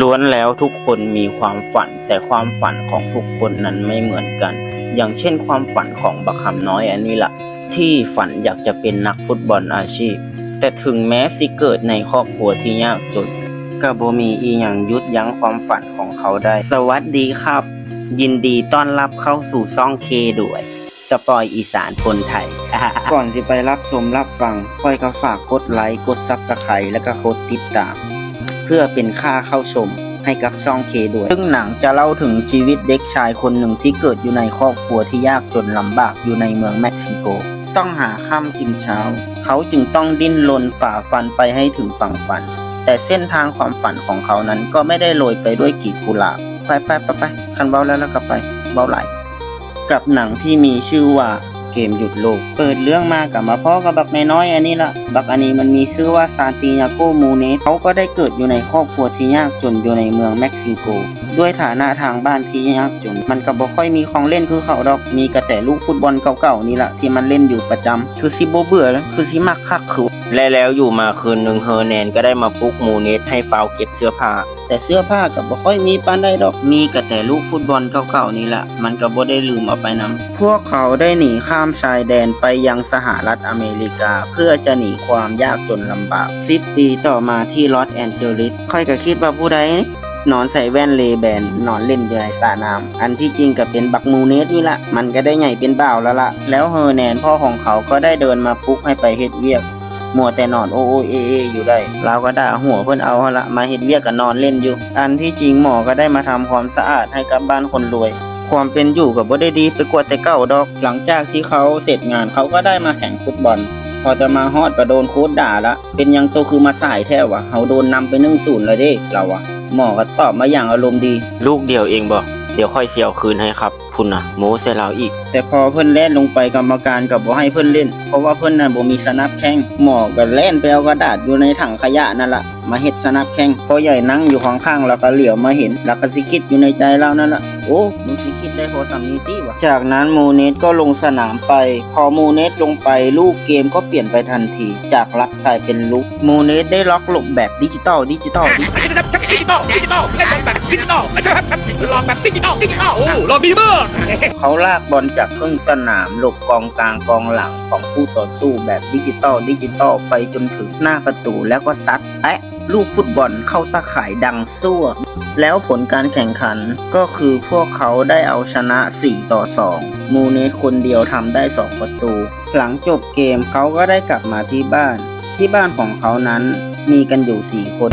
ລ້ວນແລ້ວທຸກຄົນມີຄວາມຝັນ, ແຕ່ຄວາມຝັນຂອງທຸກຄົນນັ້ນໄມ່ເໝືອນກັນ. ຢ່າງເຊັ່ນຄວາມຝັນຂອງບັກຫຳນ້ອຍອັນນີ້ລະ ທີ່ຝັນຢາກຈະເປັນນັກຟຸດບອນອາຊີບ, ແຕ່ເຖິງແມ້ຊິເກີດໃນຄອບຄົວທີ່ຍາກຈົນ, ກໍບໍ່ມີອີ່ຫຍັງຢຸດຢັ້ງຄວາມຝັນຂອງເຂົາໄດ້. ສະຫວັດດີຄັບ, ຍິນດີຕ້ອນຮັບເຂົ້າສູ່ຊ່ອງເຄດ້ວຍ ສະປອຍອີສານຄົນໄທ. ກ່ອນຊິໄປຮັບຊົມຮັບຟັງ, ຂ້ອຍກໍຝາກກົດໄລ, ກົດ Subscribe ແລະກໍກົດຕິດຕາມ ເພື່ອເປັນຄ່າເຂົ້າຊົມໃຫ້ກັບຊ່ອງເຄດ້ວຍ. ເຊິ່ງໜັງຈະເລົ່າເຖິງຊີວິດເດັກຊາຍຄົນໜຶ່ງທີ່ເກີດຢູ່ໃນຄອບຄົວທີ່ຍາກຈົນລຳບາກຢູ່ໃນເມືອງເມັກຊິໂກ. ຕ້ອງຫາຄ່ຳກິນເຊົ້າ, ເຂົາຈຶ່ງຕ້ອງດີ້ນລົນຝ່າຟັນໄປໃຫ້ເຖິງຝັ່ງຝັນ. ແຕ່ເສັ້ນທາງຄວາມຝັນຂອງເຂົານັ້ນກໍໄມ່ໄດ້ໂລຍໄປດ້ວຍກລີບກຸຫຼາບ. ໄປໆໆໆ, ຄັນເວົ້າແລ້ວລະກໍໄປ, ເວົ້າຫຼາຍ. ກັບໜັງທີ່ມີຊື່ວ່າ ເກມຢຸດໂລກ. ເປີດເລື່ອງມາກໍມາພໍ້ກັບບັກນ້ອຍໆອັນນີ້ລະ. ບັກອັນນີ້ມັນມີຊື່ວ່າ ຊານຕິຢາໂກ ມູເນດ. ເຂົາກໍໄດ້ເກີດຢູ່ໃນຄອບຄົວທີ່ຍາກຈົນຢູ່ໃນເມືອງເມັກຊິໂກ. ດ້ວຍຖານະທາງບ້ານທີ່ຍາກຈົນ, ມັນກໍບໍ່ຄ່ອຍມີຂອງຫຼິ້ນຄືເຂົາດອກ, ມີກໍແຕ່ລູກຟຸດບອນເກົ່າໆນີ້ລະທີ່ມັນຫຼິ້ນຢູ່ປະຈຳ. ຄືຊິບໍ່ເບື່ອ, ຄືຊິມັກຄັກຄື. ແລະແລ້ວຢູ່ມາຄືນໜຶ່ງ, ເຮີແນນກໍໄດ້ມາປຸກມູເນດໃຫ້ຟ້າວເກັບເສື້ອຜ້າ. ແຕ່ເສື້ອຜ້າກໍບໍ່ຄ່ອຍມີປານໃດດອກ, ມີກໍແຕ່ລູກຟຸດບອນເກົ່າໆນີ້ລະ, ມັນກໍບໍ່ໄດ້ລືມເອົາໄປນຳ. ພວກເຂົາໄດ້ໜີຂ້າມຊາຍແດນໄປຍັງສະຫະລັດອາເມລິກາ ເພື່ອຈະໜີຄວາມຍາກຈົນລຳບາກ. ສິບປີຕໍ່ມາທີ່ລອດແອນເຈີລິສ, ຂ້ອຍກໍຄິດວ່າຜູ້ໃດນອນໃສ່ແວ່ນເລແບນ ນອນຫຼິ້ນຢູ່ໃນສະໜາມ. ອັນທີ່ຈິງກໍເປັນບັກມູເນດນີ້ລະ, ມັນກໍໄດ້ໃຫຍ່ເປັນບ່າວແລ້ວລະ. ແລ້ວເຮີແນນ ພໍ່ຂອງເຂົາກໍໄດ້ເດີນມາປຸກໃຫ້ໄປເຮັດວຽກ. ມົວແຕ່ນອນໂອໂອເອເອຢູ່ໄດ້. ລາວກໍດ່າຫົວເພິ່ນເອົາຫັ້ນລະ, ມາເຮັດວຽກກໍນອນຫຼິ້ນຢູ່. ອັນທີ່ຈິງໝໍກໍໄດ້ມາທຳຄວາມສະອາດໃຫ້ກັບບ້ານຄົນລວຍ. ຄວາມເປັນຢູ່ກໍບໍ່ໄດ້ດີໄປກວ່າແຕ່ເກົ່າດອກ. ຫຼັງຈາກທີ່ເຂົາເສັດງານ, ເຂົາກໍໄດ້ມາແຂ່ງຟຸດບອນ. ພໍແຕ່ມາຮອດກໍໂດນໂຄດດ່າລະ. ເປັນຫຍັງໂຕຄືມາສາຍແທ້ວະ? ເຮົາໂດນນຳໄປໜຶ່ງສູນແລ້ວເດ້, ລາວວ່າ. ໝໍກໍຕອບມາຢ່າງອາລົມດີ. ລູກດຽວເອງບໍ? ດຽວຂ້ອຍຊິເອົາຄືນໃຫ້ຄັບ. ພຸ້ນນະ ໂມ້ໃສ່ລາວອີກ. ແຕ່ພໍເພິ່ນແລ່ນລົງໄປ, ກຳມະການກໍບໍ່ໃຫ້ເພິ່ນຫຼິ້ນ, ເພາະວ່າເພິ່ນນັ້ນບໍ່ມີສະໜັບແຂ່ງ. ໝໍກໍແລ່ນໄປເອົາກະດາດຢູ່ໃນຖັງຂະຫຍະນັ້ນລະ ມາເຮັດສະໜັບແຂ່ງ. ພໍ່ໃຫຍ່ນັ່ງຢູ່ຂ້າງໆ ລາວກໍຫຼຽວມາເຫັນ, ລາວກໍຊິຄິດຢູ່ໃນໃຈລາວນັ້ນລະ, ໂອ້ ມຶງຊິຄິດໄດ້ພໍສ່ຳນີ້ຕິວະ? ຈາກນັ້ນ ມູເນດກໍລົງສະໜາມໄປ. ພໍມູເນດລົງໄປ, ຮູບເກມກໍປ່ຽນໄປທັນທີ, ຈາກລັດກາຍເປັນລູກ. ມູເນດໄດ້ລັອກຫຼົບແບບດິຈິຕອລ, ດິຈິຕອລ, ດິຈິຕອລ, ດິຈິຕອລ, ດິຈິຕອລ, ເຂົາລາກບອນຈາກເຄິ່ງສະໜາມ, ຫຼົບກອງກາງກອງຫຼັງຂອງຄູ່ຕໍ່ສູ້ແບບດິຈິຕອລ, ດິຈິຕອລ ໄປຈົນເຖິງໜ້າປະຕູ ແລ້ວກໍຊັດແປະລູກຟຸດບອນເຂົ້າຕາຂ່າຍດັງຊວກ. ແລ້ວຜົນການແຂ່ງຂັນກໍຄືພວກເຂົາໄດ້ເອົາຊະນະສີ່ຕໍ່ສອງ. ມູເນດຄົນດຽວທຳໄດ້ສອງປະຕູ. ຫຼັງຈົບເກມເຂົາກໍໄດ້ກັບມາທີ່ບ້ານ. ທີ່ບ້ານຂອງເຂົານັ້ນມີກັນຢູ່ສີ່ຄົນ.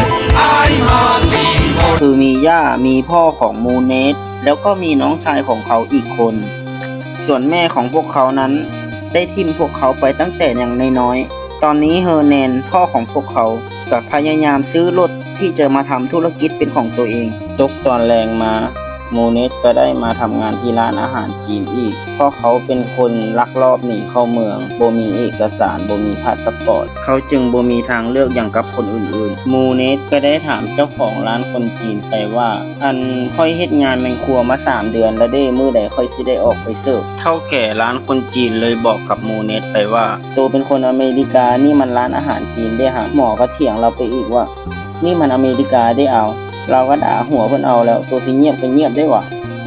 ຄືມີຍ່າ, ມີພໍ່ຂອງມູເນດ, ແລ້ວກໍມີນ້ອງຊາຍຂອງເຂົາອີກຄົນ. ສ່ວນແມ່ຂອງພວກເຂົານັ້ນໄດ້ຖິ້ມພວກເຂົາໄປຕັ້ງແຕ່ຍັງນ້ອຍໆ. ຕອນນີ້ເຮີແນນ, ພໍ່ຂອງພວກເຂົາ, ກໍພະຍາຍາມຊື້ລົດທີ່ຈະມາທຳທຸລະກິດເປັນຂອງຕົວເອງ. ຕົກຕອນແລງມາ, ມູເນດກໍໄດ້ມາທຳງານທີ່ຮ້ານອາຫານຈີນອີກ, ເພາະເຂົາເປັນຄົນລັກລອບໜີເຂົ້າເມືອງ, ບໍ່ມີເອກະສານ, ບໍ່ມີພາສະປອດ, ເຂົາຈຶ່ງບໍ່ມີທາງເລືອກຫຍັງກັບຄົນອື່ນໆ. ມູເນດກໍໄດ້ຖາມເຈົ້າຂອງຮ້ານຄົນຈີນໄປວ່າ, ອັນ ຂ້ອຍເຮັດງານໃນຄົວມາສາມເດືອນແລ້ວເດ້, ມື້ໃດຂ້ອຍຊິໄດ້ອອກໄປເສີບ? ເຖົ້າແກ່ຮ້ານຄົນຈີນເລີຍບອກກັບມູເນດໄປວ່າ, ໂຕເປັນຄົນອາເມລິກາ, ນີ້ມັນຮ້ານອາຫານຈີນເດ້ຫະ. ໝໍກໍຖຽງລາວໄປອີກວ່າ, ນີ້ມັນອາເມລິກາເດ້ອາວ. ລາວກໍດ່າຫົວເພິ່ນເອົາແລ້ວ, ໂຕຊິງຽບກໍງຽບໄດ້ຫວາ.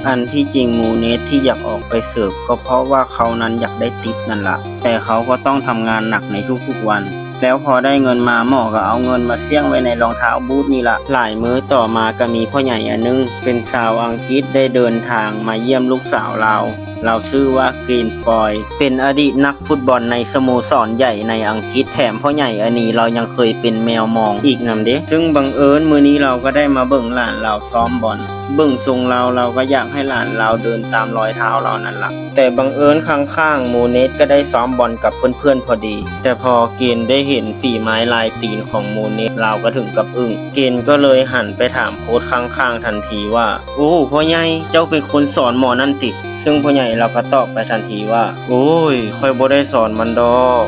ອັນທີ່ຈິງມູເນດທີ່ຢາກອອກໄປເສີບ ກໍເພາະວ່າເຂົານັ້ນຢາກໄດ້ຕິບນັ້ນລະ, ແຕ່ເຂົາກໍຕ້ອງທຳງານໜັກໃນທຸກໆວັນ. ແລ້ວພໍໄດ້ເງິນມາ, ໝໍກໍເອົາເງິນມາສ່ຽງໄວ້ໃນລອງເທົ້າບູດນີ້ລະ. ຫຼາຍມື້ຕໍ່ມາກໍມີພໍ່ໃຫຍ່ອັນໜຶ່ງເປັນຊາວອັງກິດໄດ້ເດີນທາງມາຢ້ຽມລູກສາວລາວ. ລາວຊື່ວ່າ ກຣີນຟອຍ, ເປັນອະດີດນັກຟຸດບອນໃນສະໂມສອນໃຫຍ່ໃນອັງກິດ, ແຖມພໍ່ໃຫຍ່ອັນນີ້ລາວຍັງເຄີຍເປັນແມວມອງອີກນຳເດ. ຊຶ່ງບັງເອີນມື້ນີ້ລາວກໍໄດ້ມາເບິ່ງຫຼານລາວຊ້ອມບອນ. ເບິ່ງຊົງລາວ, ລາວກໍຢາກໃຫ້ຫຼານລາວເດີນຕາມລອຍເທົ້າລາວນັ້ນລະ. ແຕ່ບັງເອີນຂ້າງໆ ມູເນດກໍໄດ້ຊ້ອມບອນກັບເພື່ອນໆພໍດີ. ແຕ່ພໍເກນໄດ້ເຫັນຝີໄມ້ລາຍຕີນຂອງມູເນດ, ລາວກໍເຖິງກັບອຶ້ງ. ເກນກໍເລີຍຫັນໄປຖາມໂຄດຂ້າງໆທັນທີວ່າ, ໂອ້ ພໍ່ໃຫຍ່, ເຈົ້າເປັນຄົນສອນໝໍນັ້ນຕິ? ຊຶ່ງພໍ່ໃຫຍ່ລາວກໍຕອບໄປທັນທີວ່າ, ໂອ້ຍ, ຂ້ອຍບໍ່ໄດ້ສອນມັນດອກ.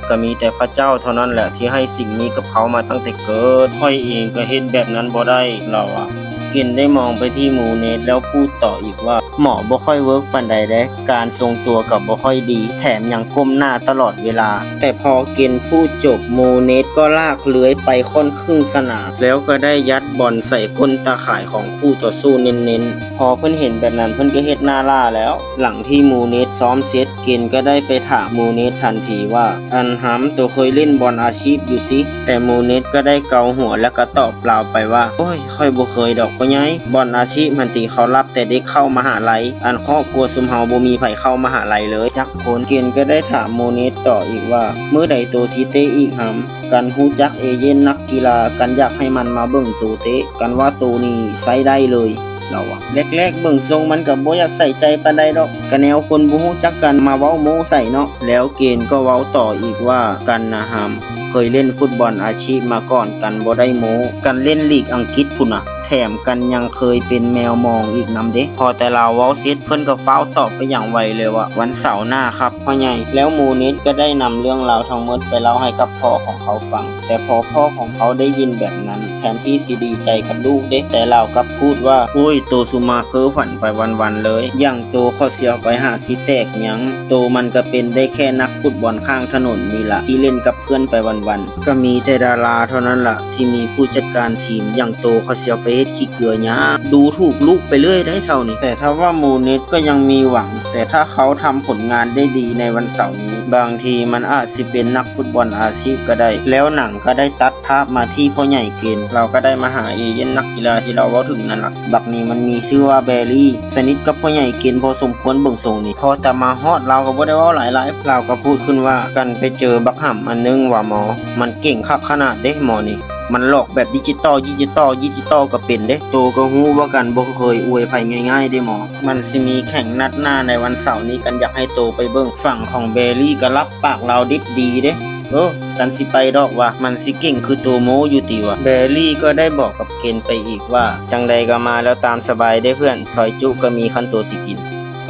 ກໍມີແຕ່ພະເຈົ້າເທົ່ານັ້ນແຫຼະທີ່ໃຫ້ສິ່ງນີ້ກັບເຂົາມາຕັ້ງແຕ່ເກີດ. ຂ້ອຍເອງກໍເຮັດແບບນັ້ນບໍ່ໄດ້, ລາວວ່າ. ເກນໄດ້ມອງໄປທີ່ມູເນດ ແລ້ວພູດຕໍ່ອີກວ່າ ໝໍບໍ່ຄ່ອຍເວີກປານໃດເດ້, ການຊົງຕົວກໍບໍ່ຄ່ອຍດີ, ແຖມຍັງກົ້ມໜ້າຕະຫຼອດເວລາ. ແຕ່ພໍເກນພູດຈົບ, ມູເນດກໍລາກເລື່ອຍໄປຂ້ອນຄຶ່ງສະໜາມ ແລ້ວກໍໄດ້ຍັດບອນໃສ່ກົ້ນຕາຂ່າຍຂອງຄູ່ຕໍ່ສູ້ເນັ້ນໆ. ພໍເພິ່ນເຫັນແບບນັ້ນ, ເພິ່ນກໍເຮັດໜ້າຫຼ້າແລ້ວ. ຫຼັງທີ່ມູເນດຊ້ອມເສັດ, ເກນກໍໄດ້ໄປຖາມມູເນດທັນທີວ່າ ອັນຮຳ, ໂຕເຄີຍຫຼິ້ນບອນອາຊີບຢູ່ຕິ? ແຕ່ມູເນດກໍໄດ້ເກົາຫົວ ແລ້ວກໍຕອບລາວໄປວ່າ ໂອ້ຍ, ຂ້ອຍບໍ່ເຄີຍດອກພໍ່ໃຫຍ່. ບອນອາຊີບຫັ້ນຕິ ເຂົາຮັບແຕ່ເດັກເຂົ້າມະຫາໄລ, ອັນຄອບຄົວຊຸມເຮົາບໍ່ມີໃຜເຂົ້າມະຫາໄລເລີຍຈັກຄົນ. ເກນກໍໄດ້ຖາມມູເນດຕໍ່ອີກວ່າ ມື້ໃດໂຕຊິເຕະອີກຫຳ? ກັນຮູ້ຈັກເອເຢ້ນນັກກິລາ, ກັນຢາກໃຫ້ມັນມາເບິ່ງໂຕເຕະ, ກັນວ່າໂຕນີ້ໃຊ້ໄດ້ເລີຍ, ລາວວ່າ. ແລກໆເບິ່ງຊົງມັນກໍບໍ່ຢາກໃສ່ໃຈປານໃດດອກ, ກະແນວຄົນບໍ່ຮູ້ຈັກກັນມາເວົ້າໂມ້ໃສ່ເນາະ. ແລ້ວເກນກໍເວົ້າຕໍ່ອີກວ່າ ກັນນະຫຳ ເຄີຍຫຼິ້ນຟຸດບອນອາຊີບມາກ່ອນ, ກັນບໍ່ໄດ້ໂມ້, ກັນຫຼິ້ນລີກອັງກິດພຸ້ນນະ, ແຖມກັນຍັງເຄີຍເປັນແມວມອງອີກນຳເດ້. ພໍແຕ່ລາວເວົ້າເສັດ, ເພິ່ນກໍຟ້າວຕອບໄປຢ່າງໄວເລີຍວ່າ ວັນເສົາໜ້າຄັບ ພໍ່ໃຫຍ່. ແລ້ວມູເນດກໍໄດ້ນຳເລື່ອງລາວທັງໝົດໄປເລົ່າໃຫ້ກັບພໍ່ຂອງເຂົາຟັງ. ແຕ່ພໍພໍ່ຂອງເຂົາໄດ້ຍິນແບບນັ້ນ, ແທນທີ່ຊິດີໃຈກັບລູກເດ້, ແຕ່ລາວກັບພູດວ່າ ໂອ້ຍ, ໂຕຊຸມາເກີຝັນໄປວັນໆເລີຍ. ຢ່າງໂຕຂ້ອຍຊິເອົາໄປຫາຊິແຕກຫຍັງ? ໂຕມັນກໍເປັນໄດ້ແຄ່ນັກຟຸດບອນຂ້າງຖະໜົນນີ້ລະ, ທີ່ຫຼິ້ນກັບເພື່ອນໄປວັນໆ. ກໍມີແຕ່ດາລາເທົ່ານັ້ນລະ ທີ່ມີຜູ້ຈັດການທີມ. ຢ່າງໂຕຂ້ອຍຊິເອົາໄປເຮັດຂີ້ເກືອຫຍັງ? ດູຖູກລູກໄປເລື້ອຍໄດ໋ເຖົ້ານີ້. ແຕ່ຖ້າວ່າມູເນດກໍຍັງມີຫວັງ, ແຕ່ຖ້າເຂົາທຳຜົນງານໄດ້ດີໃນວັນເສົານີ້, ບາງທີມັນອາດຊິເປັນນັກຟຸດບອນອາຊີບກໍໄດ້. ແລ້ວໜັງກໍໄດ້ຕັດພາບມາທີ່ພໍ່ໃຫຍ່ເກນ, ລາວກໍໄດ້ມາຫາເອເຢ້ນນັກກິລາທີ່ລາວເວົ້າເຖິງນັ້ນລະ. ບັກນີ້ມັນມີຊື່ວ່າແບຣີ, ສະໜິດກັບພໍ່ໃຫຍ່ເກນພໍສົມຄວນເບິ່ງຊົງນີ້. ພໍແຕ່ມາຮອດ, ລາວກໍບໍ່ໄດ້ເວົ້າຫຼາຍໆ, ລາວກໍພູດຂຶ້ນວ່າ ກັນໄປເຈີບັກຫຳອັນໜຶ່ງວ່າໝໍ, ມັນເກັ່ງຄັກຂະໜາດເດ້ໝໍນີ້. ມັນຫຼອກແບບດິຈິຕອລ, ດິຈິຕອລ, ດິຈິຕອລກໍເປັນເດ້. ໂຕກໍຮູ້ວ່າກັນບໍ່ເຄີຍອວຍໃຜງ່າຍໆເດ້ໝໍ. ມັນຊິມີແຂ່ງນັດໜ້າໃນວັນເສົານີ້, ກັນຢາກໃຫ້ໂຕໄປເບິ່ງ. ຝັ່ງຂອງແບຣີກໍລັບປາກລາວດິບດີເດ້. ເອີ, ກັນຊິໄປດອກວ່າ, ມັນຊິເກັ່ງຄືໂຕໂມ້ຢູ່ຕິວ່າ. ແບຣີກໍໄດ້ບອກກັບເກນໄປອີກວ່າ, ຈັ່ງໃດກໍມາແລ້ວຕາມສະບາຍເດ້ເພື່ອນ, ຊອຍຈຸກໍມີຄັນໂຕຊິກິນ.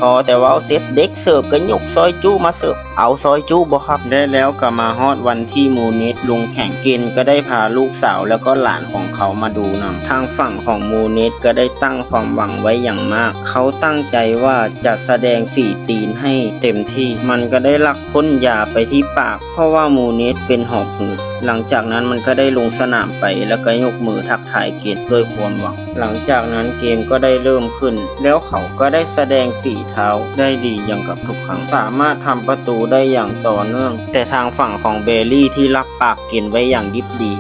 ພໍແຕ່ເວົ້າເສັດ, ເດັກເສີບກໍຍົກຊອຍຈຸມາເສີບ. ເອົາຊອຍຈຸບໍ່ຄັບ? ແລະແລ້ວກໍມາຮອດວັນທີ່ມູເນດລົງແຂ່ງ, ເກນກໍໄດ້ພາລູກສາວແລ້ວກໍຫຼານຂອງເຂົາມາດູນຳ. ທາງຝັ່ງຂອງມູເນດກໍໄດ້ຕັ້ງຄວາມຫວັງໄວ້ຢ່າງມາກ. ເຂົາຕັ້ງໃຈວ່າຈະສະແດງຝີຕີນໃຫ້ເຕັມທີ່. ມັນກໍໄດ້ລັກພົ້ນຢາໄປທີ່ປາກ, ເພາະວ່າມູເນດເປັນຫອບຫືດ. ຫຼັງຈາກນັ້ນມັນກໍໄດ້ລົງສະໜາມໄປ ແລ້ວກໍຍົກມືທັກທາຍເກນດ້ວຍຄວາມຫວັງ. ຫຼັງຈາກນັ້ນເກມກໍໄດ້ເລີ່ມຂຶ້ນ ແລ້ວເຂົາກໍໄດ້ສະແດງຝີເທົ້າໄດ້ດີຢ່າງກັບທຸກຄັ້ງ, ສາມາດທຳປະຕູໄດ້ຢ່າງຕໍ່ເນື່ອງ. ແຕ່ທາງຝັ່ງຂອງແບຣີທີ່ລັບປາກເກນໄວ້ຢ່າງດິບດີ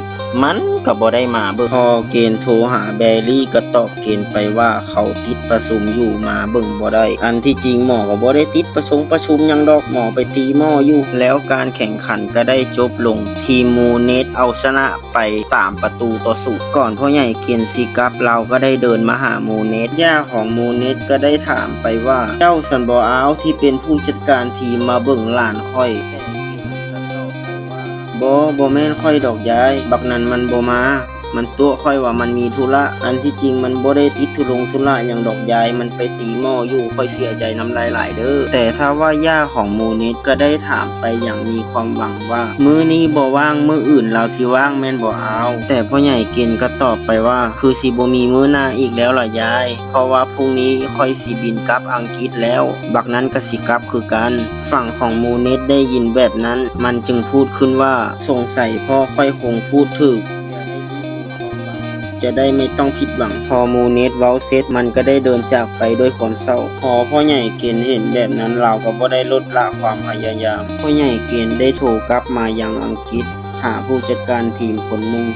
ມັນກໍບໍ່ໄດ້ມາເບິ່ງ. ພໍເກນໂທຫາແບຣີກໍຕອບເກນໄປວ່າເຂົາຕິດປະຊຸມຢູ່ ມາເບິ່ງບໍ່ໄດ້. ອັນທີ່ຈິງໝໍກໍບໍ່ໄດ້ຕິດປະຊົງປະຊຸມຫຍັງດອກ, ໝໍໄປຕີໝໍຢູ່. ແລ້ວການແຂ່ງຂັນກໍໄດ້ຈົບລົງ ທີມມູເນດເອົາຊະນະ ໄປສາມປະຕູຕໍ່ສູນ. ກ່ອນພໍ່ໃຫຍ່ເກນຊິກັບ, ລາວກໍໄດ້ເດີນມາຫາມູເນດ. ຍ່າຂອງມູເນດກໍໄດ້ຖາມໄປວ່າ, ເຈົ້າຊັ້ນບໍອາວ ທີ່ເປັນຜູ້ຈັດການທີມມາເບິ່ງຫຼານຂ້ອຍ? ແຕ່ເກນກໍຕອບໄປວ່າ, ບໍ່, ບໍ່ແມ່ນຂ້ອຍດອກຍາຍ, ບັກນັ້ນມັນບໍ່ມາ. ມັນຕົວະຂ້ອຍວ່າມັນມີທຸລະ. ອັນທີ່ຈິງມັນບໍ່ໄດ້ຕິດທຸລົງທຸລະຫຍັງດອກຍາຍ, ມັນໄປຕີໝໍຢູ່. ຂ້ອຍເສຍໃຈນຳຫຼາຍໆເດີ້. ແຕ່ຖ້າວ່າຍ່າຂອງມູເນດກໍໄດ້ຖາມໄປຢ່າງມີຄວາມຫວັງວ່າ, ມື້ນີ້ບໍ່ວ່າງ, ມື້ອື່ນລາວຊິວ່າງແມ່ນບໍ່ອາວ? ແຕ່ພໍ່ໃຫຍ່ເກນກໍຕອບໄປວ່າ, ຄືຊິບໍ່ມີມື້ໜ້າອີກແລ້ວລະຍາຍ, ເພາະວ່າພລຸ່ງນີ້ຂ້ອຍຊິບິນກັບອັງກິດແລ້ວ, ບັກນັ້ນກໍຊິກັບຄືກັນ. ຝັ່ງຂອງມູເນດໄດ້ຍິນແບບນັ້ນ, ມັນຈຶ່ງພູດຂຶ້ນວ່າ, ສົງໄສພໍ່ຂ້ອຍຄົງພູດຖືກ. ຢ່າໄດ້ມີຄວາມຫວັງ, ຈະໄດ້ໄມ່ຕ້ອງຜິດຫວັງ. ພໍມູເນດເວົ້າເສັດ, ມັນກໍໄດ້ເດີນຈາກໄປດ້ວຍຄວາມເສົ້າ. ພໍພໍ່ໃຫຍ່ເກນເຫັນແບບນັ້ນ, ລາວກໍບໍ່ໄດ້ລົດລະຄວາມພະຍາຍາມ. ພໍ່ໃຫຍ່ເກນໄດ້ໂທກັບມາຍັງອັງກິດ, ຫາຜູ້ຈັດການທີມຄົນໜຶ່ງ.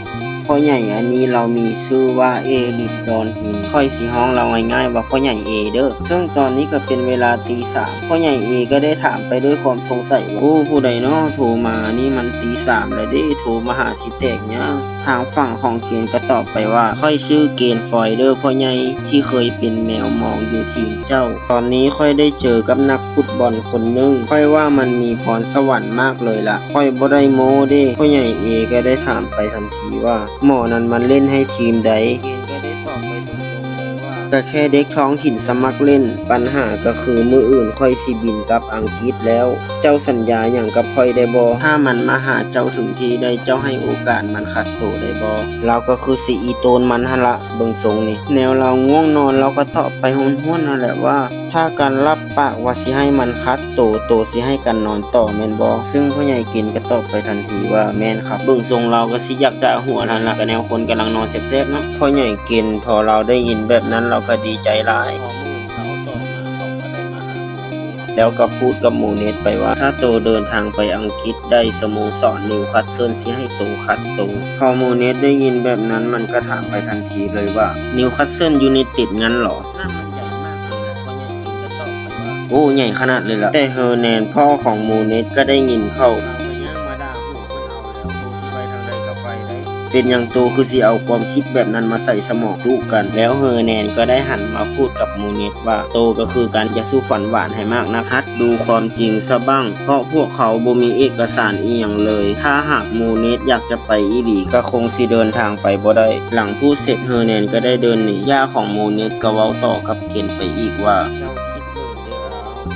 ພໍ່ໃຫຍ່ອັນນີ້ລາວມີຊື່ວ່າເອລິກດອນຮີ. ຂ້ອຍຊິຮ້ອງລາວງ່າຍໆວ່າພໍ່ໃຫຍ່ເອເດີ້. ເຊິ່ງຕອນນີ້ກໍເປັນເວລາຕີສາມ. ພໍ່ໃຫຍ່ເອກໍໄດ້ຖາມໄປດ້ວຍຄວາມສົງໄສວ່າ, ໂອ້, ຜູ້ໃດນໍ? ໂທມານີ້ມັນຕີສາມແລ້ວເດ້, ໂທມາຫາຊິແຕກຫຍັງ? ທາງຝັ່ງຂອງເກນກໍຕອບໄປວ່າ, ຂ້ອຍຊື່ເກນຟອຍເດີ້ພໍ່ໃຫຍ່, ທີ່ເຄີຍເປັນແມວມອງຢູ່ທີມເຈົ້າ. ຕອນນີ້ຂ້ອຍໄດ້ເຈີກັບນັກຟຸດບອນຄົນໜຶ່ງ, ຂ້ອຍວ່າມັນມີພອນສະຫວັນມາກເລີຍລະ. ຂ້ອຍບໍ່ໄດ້ໂມ້ເດ້. ພໍ່ໃຫຍ່ເອກໍໄດ້ຖາມໄປທັນທີວ່າ, ໝໍນັ້ນມັນຫຼິ້ນໃຫ້ທີມໃດ? ເກນກໍໄດ້ຕອບໄປຕົງໆເລີຍວ່າ, ກໍແຄ່ເດັກທ້ອງຖິ່ນສະໝັກຫຼິ້ນ. ບັນຫາກໍຄືມື້ອື່ນຂ້ອຍຊິບິນກັບອັງກິດແລ້ວ. ເຈົ້າສັນຍາຫຍັງກັບຂ້ອຍໄດ້ບໍ່? ຖ້າມັນມາຫາເຈົ້າເຖິງທີ່ໄດ້, ເຈົ້າໃຫ້ໂອກາດມັນຂັດໂຕໄດ້ບໍ່? ລາວກໍຄືຊິອີ່ໂຕນມັນຫັ້ນລະ, ເບິ່ງຊົງນີ້. ແນວລາວງ່ວງນອນ, ລາວກໍຕອບໄປຫ້ວນໆນັ້ນແຫຼະວ່າ ຖ້າການລັບປາກວ່າຊິໃຫ້ມັນຂັດໂຕ, ໂຕຊິໃຫ້ກັນນອນຕໍ່ແມ່ນບໍ່? ເຊິ່ງພໍ່ໃຫຍ່ເກນກໍຕອບໄປທັນທີວ່າ ແມ່ນຄັບ. ເບິ່ງຊົງລາວກໍຊິຢາກດ່າຫົວຫັ້ນລະ, ກໍແນວຄົນກຳລັງນອນແຊບໆເນາະ. ພໍ່ໃຫຍ່ເກນພໍລາວໄດ້ຍິນແບບນັ້ນ ລາວກໍດີໃຈຫຼາຍ. ພໍມື້ເຊົ້າຕໍ່ມາເຂົາກໍໄດ້ມາຫາໝູເນັດ ແລ້ວກໍພູດກັບໝູເນັດໄປວ່າ ຖ້າໂຕເດີນທາງໄປອັງກິດໄດ້, ສະໂມສອນນິວຄາສເຊິນຊິໃຫ້ໂຕຂັດໂຕ. ພໍໝູເນັດໄດ້ຍິນແບບນັ້ນ ມັນກໍຖາມໄປທັນທີເລີຍວ່າ ນິວຄາສເຊິນຢູໄນເຕັດນັ້ນເຫລ? ນັ້ນມັນໃຫຍ່ມາກເລີຍນະ, ພໍ່ໃຫຍ່ເກນກໍຕອບໄປວ່າ ໂອ້ ໃຫຍ່ຂະໜາດເລີຍລະ. ແຕ່ເຮີແນນ ພໍ່ຂອງໝູເນັດກໍໄດ້ຍິນເຂົ້າ, ລາວກໍຍ່າງມາດ່າຫົວເພິ່ນເອົາແລ້ວ. ໂຕຊິໄປທາງໃດກໍໄປໄດ້, ເປັນຫຍັງໂຕຄືຊິເອົາຄວາມຄິດແບບນັ້ນມາໃສ່ສະໝອງລູກກັນ? ແລ້ວເຮີແນນກໍໄດ້ຫັນມາພູດກັບໝູເນັດວ່າ ໂຕກໍຄືກັນ, ຢ່າສູ່ຝັນຫວານໃຫ້ມາກນັກ, ຫັດດູຄວາມຈິງຊະບ້າງ, ເພາະພວກເຂົາບໍ່ມີເອກະສານອີ່ຫຍັງເລີຍ. ຖ້າຫາກໝູເນັດຢາກຈະໄປອີ່ຫຼີ ກໍຄົງຊິເດີນທາງໄປບໍ່ໄດ້. ຫຼັງພູດເສັດ ເຮີແນນກໍໄດ້ເດີນໜີ. ຍ່າຂອງໝູເນັດກໍເວົ້າຕໍ່ກັບເກນໄປອີກວ່າ ເຈົ້າຄິດເບິ່ງເດີອາ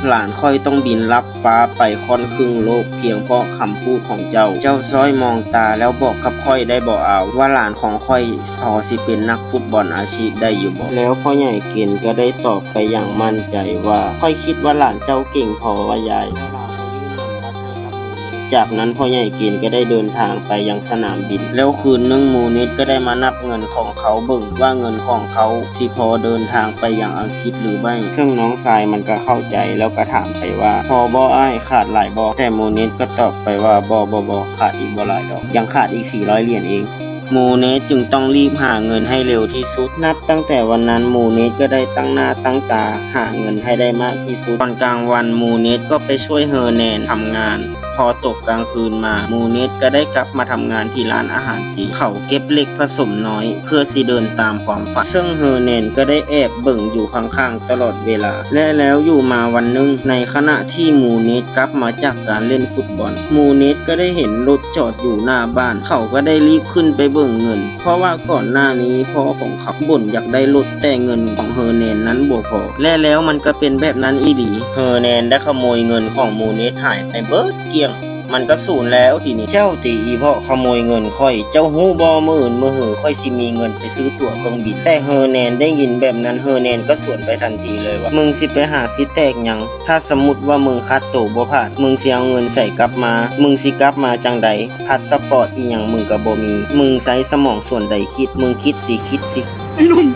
ວ, ຫຼານຂ້ອຍຕ້ອງບິນລັດຟ້າໄປຂ້ອນຄຶ່ງໂລກ ພຽງເພາະຄຳພູດຂອງເຈົ້າ. ເຈົ້າຊ້ອຍມອງຕາແລ້ວບອກກັບຂ້ອຍໄດ້ບໍ່ອາວ ວ່າຫຼານຂອງຂ້ອຍພໍຊິເປັນນັກຟຸດບອນອາຊີບໄດ້ຢູ່ບໍ່? ແລ້ວພໍ່ໃຫຍ່ເກນກໍໄດ້ຕອບໄປຢ່າງໝັ້ນໃຈວ່າ ຂ້ອຍຄິດວ່າຫຼານເຈົ້າເກັ່ງພໍວ່າຍາຍ. ແລ້ວລາວກໍຍື່ນນຳບັດໃຫ້ກັບໝູເນັດ. ຈາກນັ້ນພໍ່ໃຫຍ່ເກນກໍໄດ້ເດີນທາງໄປຍັງສະໜາມບິນ. ແລ້ວຄືນໜຶ່ງໝູເນັດກໍໄດ້ມານັບເງິນຂອງເຂົາເບິ່ງວ່າເງິນຂອງເຂົາຊິພໍເດີນທາງໄປຍັງອັງກິດຫຼືໄມ່. ເຊິ່ງນ້ອງຊາຍມັນກໍເຂົ້າໃຈ ແລ້ວກໍຖາມໄປວ່າ ພໍບໍ່ອ້າຍ, ຂາດຫຼາຍບໍ່? ແຕ່ໝູເນັດກໍຕອບໄປວ່າ ບໍ່, ບໍ່, ບໍ່, ຂາດອີກບໍ່ຫຼາຍດອກ, ຍັງຂາດອີກສີ່ຮ້ອຍຫຼຽນເອງ. ໝູເນັດຈຶ່ງຕ້ອງລີບຫາເງິນໃຫ້ເລັວທີ່ສຸດ. ນັບຕັ້ງແຕ່ວັນນັ້ນ ໝູເນັດກໍໄດ້ຕັ້ງໜ້າຕັ້ງຕາຫາເງິນໃຫ້ໄດ້ມາກທີ່ສຸດ. ຕອນກາງວັນ ໝູເນັດກໍໄປຊ່ວຍເຮີແນນທຳງານ. ພໍຕົກກາງຄືນມາ ໝູເນັດກໍໄດ້ກັບມາທຳງານທີ່ຮ້ານອາຫານຈີນ. ເຂົາເກັບເລັກຜະສົມນ້ອຍເພື່ອຊິເດີນຕາມຄວາມຝັນ, ເຊິ່ງເຮີແນນກໍໄດ້ແອບເບິ່ງຢູ່ຂ້າງໆຕະຫຼອດເວລາ. ແລະແລ້ວຢູ່ມາວັນໜຶ່ງ, ໃນຂະນະທີ່ໝູເນັດກັບມາຈາກການຫຼິ້ນຟຸດບອນ, ໝູເນັດກໍໄດ້ເຫັນລົດຈອດຢູ່ໜ້າບ້ານ. ເຂົາກໍໄດ້ລີບຂຶ້ນໄປເບິ່ງເງິນ, ເພາະວ່າກ່ອນໜ້ານີ້ພໍ່ຂອງເຂົາບົ່ນຢາກໄດ້ລົດ, ແຕ່ເງິນຂອງເຮີແນນນັ້ນບໍ່ພໍ. ແລະແລ້ວມັນກໍເປັນແບບນັ້ນອີ່ຫຼີ. ເຮີແນນໄດ້ຂະໂມຍເງິນຂອງໝູເນັດຫາຍໄປເບິດກ້ຽງ. ມັນກໍສູນແລ້ວທີນີ້. ເຈົ້າຕິອີ່ເພາະຂະໂມຍເງິນຂ້ອຍ, ເຈົ້າຮູ້ບໍ່ ມື້ອື່ນມື້ຮືຂ້ອຍຊິມີເງິນໄປຊື້ຕົ໋ວເຄື່ອງບິນ. ແຕ່ເຮີແນນໄດ້ຍິນແບບນັ້ນ, ເຮີແນນກໍສວນໄປທັນທີເລີຍວ່າ ມຶງຊິໄປຫາຊິແຕກຫຍັງ? ຖ້າສະມຸດວ່າມຶງຂັດໂຕບໍ່ຜ່ານ, ມຶງຊິເອົາເງິນໃສກັບມາ? ມຶງຊິກັບມາຈັ່ງໃດ? ພາສປອດອີ່ຫຍັງມຶງກໍບໍ່ມີ. ມຶງໃຊ້ສະໝອງສ່ວນໃດຄິດ? ມຶງຄິດຊິຄິດຊິ ไอ้หนุ่ม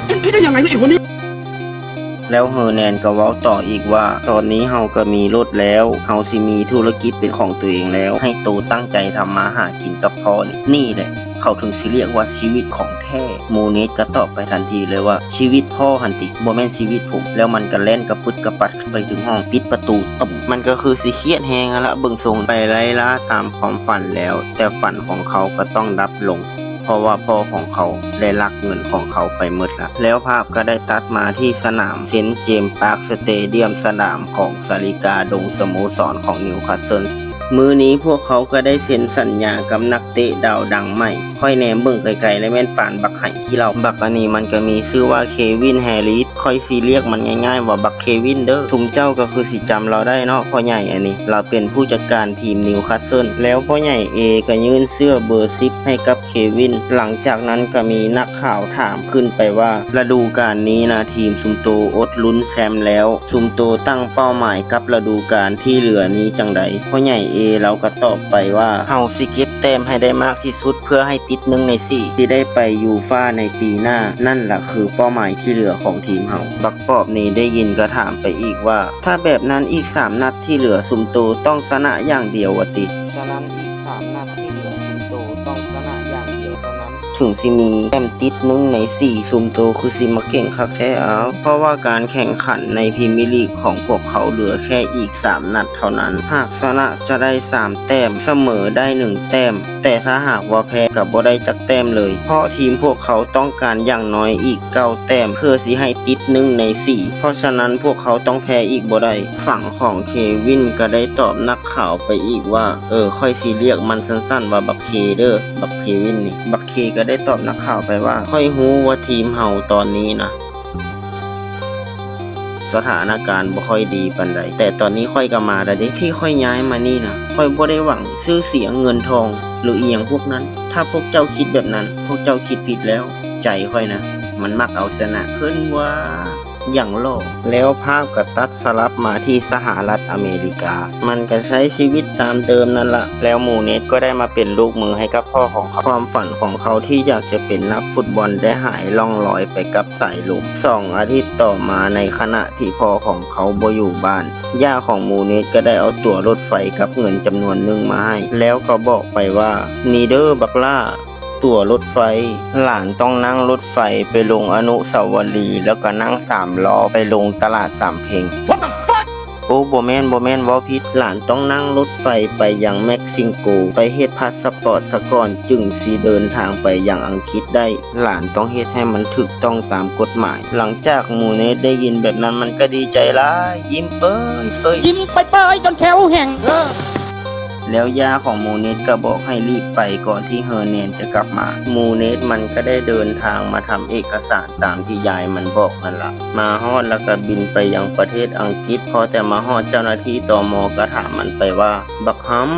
มึงคิดได้ยังไงวะไอ้หัวนี้ ແລ້ວເຮີແນນກໍເວົ້າຕໍ່ອີກວ່າ ຕອນນີ້ເຮົາກໍມີລົດແລ້ວ, ເຮົາຊິມີທຸລະກິດເປັນຂອງຕົວເອງແລ້ວ, ໃຫ້ໂຕຕັ້ງໃຈທຳມາຫາກິນກັບພໍ່ນີ້. ນີ້ແຫຼະ ເຂົາເຖິງຊິລຽກວ່າຊີວິດຂອງແທ້. ໝູເນັດກໍຕອບໄປທັນທີເລີຍວ່າ ຊີວິດພໍ່ຫັ້ນຕິ ບໍ່ແມ່ນຊີວິດຜົມ. ແລ້ວມັນກໍແລ່ນກະປຶດກະປັດຂຶ້ນໄປເທິງຫ້ອງ, ປິດປະຕູ ຕຶ້ມ. ມັນກໍຄືຊິຄຽດແຮງຫັ້ນລະ ເບິ່ງຊົງ. ໄປໄລ່ລ່າຕາມຄວາມຝັນແລ້ວ, ແຕ່ຝັນຂອງເຂົາກໍຕ້ອງດັບລົງ. ເພາະວ່າພໍ່ຂອງເຂົາໄດ້ລັກເງິນຂອງເຂົາໄປໝົດລະ. ແລ້ວພາບກໍໄດ້ຕັດມາທີ່ສະໜາມເຊັນເຈມປາກສະເຕດຽມ, ສະໜາມຂອງສາລິກາດົງ, ສະໂມສອນຂອງນິວຄາສເຊິນ. ມື້ນີ້ພວກເຂົາກໍໄດ້ເຊັນສັນຍາກັບນັກເຕະດາວດັງໃໝ່. ຂ້ອຍແນມເບິ່ງໄກໆ ແລ້ວແມ່ນປານບັກໄຫຂີ້ເຫຼົ້າ. ບັກອັນນີ້ມັນກໍມີຊື່ວ່າເຄວິນ ແຮຣິດ. ຂ້ອຍຊິລຽກມັນງ່າຍໆວ່າບັກເຄວິນເດີ. ຊຸມເຈົ້າກໍຄືຊິຈຳລາວໄດ້ເນາະ ພໍ່ໃຫຍ່. ອັນນີ້ລາວເປັນຜູ້ຈັດການທີມນິວຄາສເຊິນ. ແລ້ວພໍ່ໃຫຍ່ເອກໍຍື່ນເສື້ອເບີສິບໃຫ້ກັບເຄວິນ. ຫຼັງຈາກນັ້ນກໍມີນັກຂ່າວຖາມຂຶ້ນໄປວ່າ ລະດູການນີ້ນະ ທີມຊຸມໂຕອົດລຸ້ນແຊມແລ້ວ, ຊຸມໂຕຕັ້ງເປົ້າໝາຍກັບລະດູການທີ່ເຫຼືອນີ້ຈັ່ງໃດ? ພໍ່ໃຫຍ່ເອລາວກໍຕອບໄປວ່າ ເຮົາຊິເກັບແຕ້ມໃຫ້ໄດ້ມາກທີ່ສຸດ ເພື່ອໃຫ້ຕິດໜຶ່ງໃນສີ່ ທີ່ໄດ້ໄປຢູຟາໃນປີໜ້າ. ນັ້ນລະຄືເປົ້າໝາຍທີ່ເຫຼືອຂອງທີມເຮົາ. ບັກປອບນີ້ໄດ້ຍິນກໍຖາມໄປອີກວ່າ ຖ້າແບບນັ້ນອີກສາມນັດທີ່ເຫຼືອຊຸມໂຕຕ້ອງຊະນະຢ່າງດຽວວະຕິ? ສະນັ້ນອີກສາມນັດທີ່ເຫຼືອຊຸມໂຕຕ້ອງຊະນະຢ່າງດຽວເທົ່ານັ້ນ ເຖິງຊິມີແຕ້ມຕິດໜຶ່ງໃນສີ່. ຊຸມໂຕຄືຊິມາເກັ່ງຄັກແທ້ອາວ. ເພາະວ່າການແຂ່ງຂັນໃນພຣີເມຍລີກຂອງພວກເຂົາເຫຼືອແຄ່ອີກສາມນັດເທົ່ານັ້ນ. ຫາກຊະນະຈະໄດ້ສາມແຕ້ມ, ສະເໝີໄດ້ໜຶ່ງແຕ້ມ. ແຕ່ຖ້າຫາກວ່າແພ້ກໍບໍ່ໄດ້ຈັກແຕ້ມເລີຍ, ເພາະທີມພວກເຂົາຕ້ອງການຢ່າງໜ້ອຍອີກເກົ້າແຕ້ມ ເພື່ອຊິໃຫ້ຕິດໜຶ່ງໃນສີ່, ເພາະສະນັ້ນພວກເຂົາຕ້ອງແພ້ອີກບໍ່ໄດ້. ຝັ່ງຂອງເຄວິນກໍໄດ້ຕອບນັກຂ່າວໄປອີກວ່າ ເອີ ຂ້ອຍຊິລຽກມັນສັ້ນໆວ່າບັກເຄເດີ, ບັກເຄວິນນີ້. ບັກເຄກໍໄດ້ຕອບນັກຂ່າວໄປວ່າ ຂ້ອຍຮູ້ວ່າທີມເຮົາຕອນນີ້ນະ ສະຖານະການບໍ່ຄ່ອຍດີປານໃດ. ແຕ່ຕອນນີ້ຂ້ອຍກໍມາແລ້ວເດ້. ທີ່ຂ້ອຍຍ້າຍມານີ້ນະ ຂ້ອຍບໍ່ໄດ້ຫວັງຊື່ສຽງເງິນທອງ ຫຼື ອີ່ຫຍັງພວກນັ້ນ. ຖ້າພວກເຈົ້າຄິດແບບນັ້ນ ພວກເຈົ້າຄິດຜິດແລ້ວ. ໃຈຂ້ອຍນະ ມັນມັກເອົາຊະນະ. ເພິ່ນວ່າ ຢ່າງຫຼໍ່. ແລ້ວພາບກໍຕັດສະຫຼັບມາທີ່ສະຫະລັດອາເມລິກາ. ມັນກໍໃຊ້ຊີວິດຕາມເດີມນັ້ນລະ. ແລ້ວໝູເນັດກໍໄດ້ມາເປັນລູກມືໃຫ້ກັບພໍ່ຂອງເຂົາ. ຄວາມຝັນຂອງເຂົາທີ່ຢາກຈະເປັນນັກຟຸດບອນໄດ້ຫາຍລ່ອງລອຍໄປກັບສາຍລົມ. ສອງອາທິດຕໍ່ມາ, ໃນຂະນະທີ່ພໍ່ຂອງເຂົາບໍ່ຢູ່ບ້ານ, ຍ່າຂອງໝູເນັດກໍໄດ້ເອົາຕົ໋ວລົດໄຟກັບເງິນຈຳນວນໜຶ່ງມາໃຫ້, ແລ້ວກໍບອກໄປວ່າ, ນີ້ເດີບັກຫຼ້າ, ຕົ໋ວລົດໄຟ, ຫຼານຕ້ອງນັ່ງລົດໄຟໄປລົງອະນຸສາວະລີ ແລ້ວກໍນັ່ງສາມລໍ້ໄປລົງຕະຫຼາດສຳເພັງ. What the fuck? ໂອ້ ບໍ່ແມ່ນ, ບໍ່ແມ່ນ, ເວົ້າຜິດ. ຫຼານຕ້ອງນັ່ງລົດໄຟໄປຍັງເມັກຊິໂກ, ໄປເຮັດພາສະປອດສາກ່ອນ, ຈຶ່ງຊິເດີນທາງໄປຍັງອັງກິດໄດ້. ຫຼານຕ້ອງເຮັດໃຫ້ມັນຖືກຕ້ອງຕາມກົດໝາຍ. ຫຼັງຈາກໝູເນັດໄດ້ຍິນແບບນັ້ນ, ມັນກໍດີໃຈຫຼາຍ, ຍິ້ມເປີຍໆ. ຍິ້ມເປີຍໆ ຈົນແຂ້ວແຫ້ງ. ແລ້ວຍ່າຂອງໝູເນັດກໍບອກໃຫ້ລີບໄປກ່ອນທີ່ເຮີແນນຈະກັບມາ. ໝູເນັດມັນກໍໄດ້ເດີນທາງມາທຳເອກະສານຕາມທີ່ຍາຍມັນບອກນັ້ນລະ. ມາຮອດແລ້ວກໍບິນໄປຍັງປະເທດອັງກິດ. ພໍແຕ່ມາຮອດ, ເຈົ້າໜ້າທີ່ ຕມ ກໍຖາມມັນໄປວ່າ, ບັກຫຳ,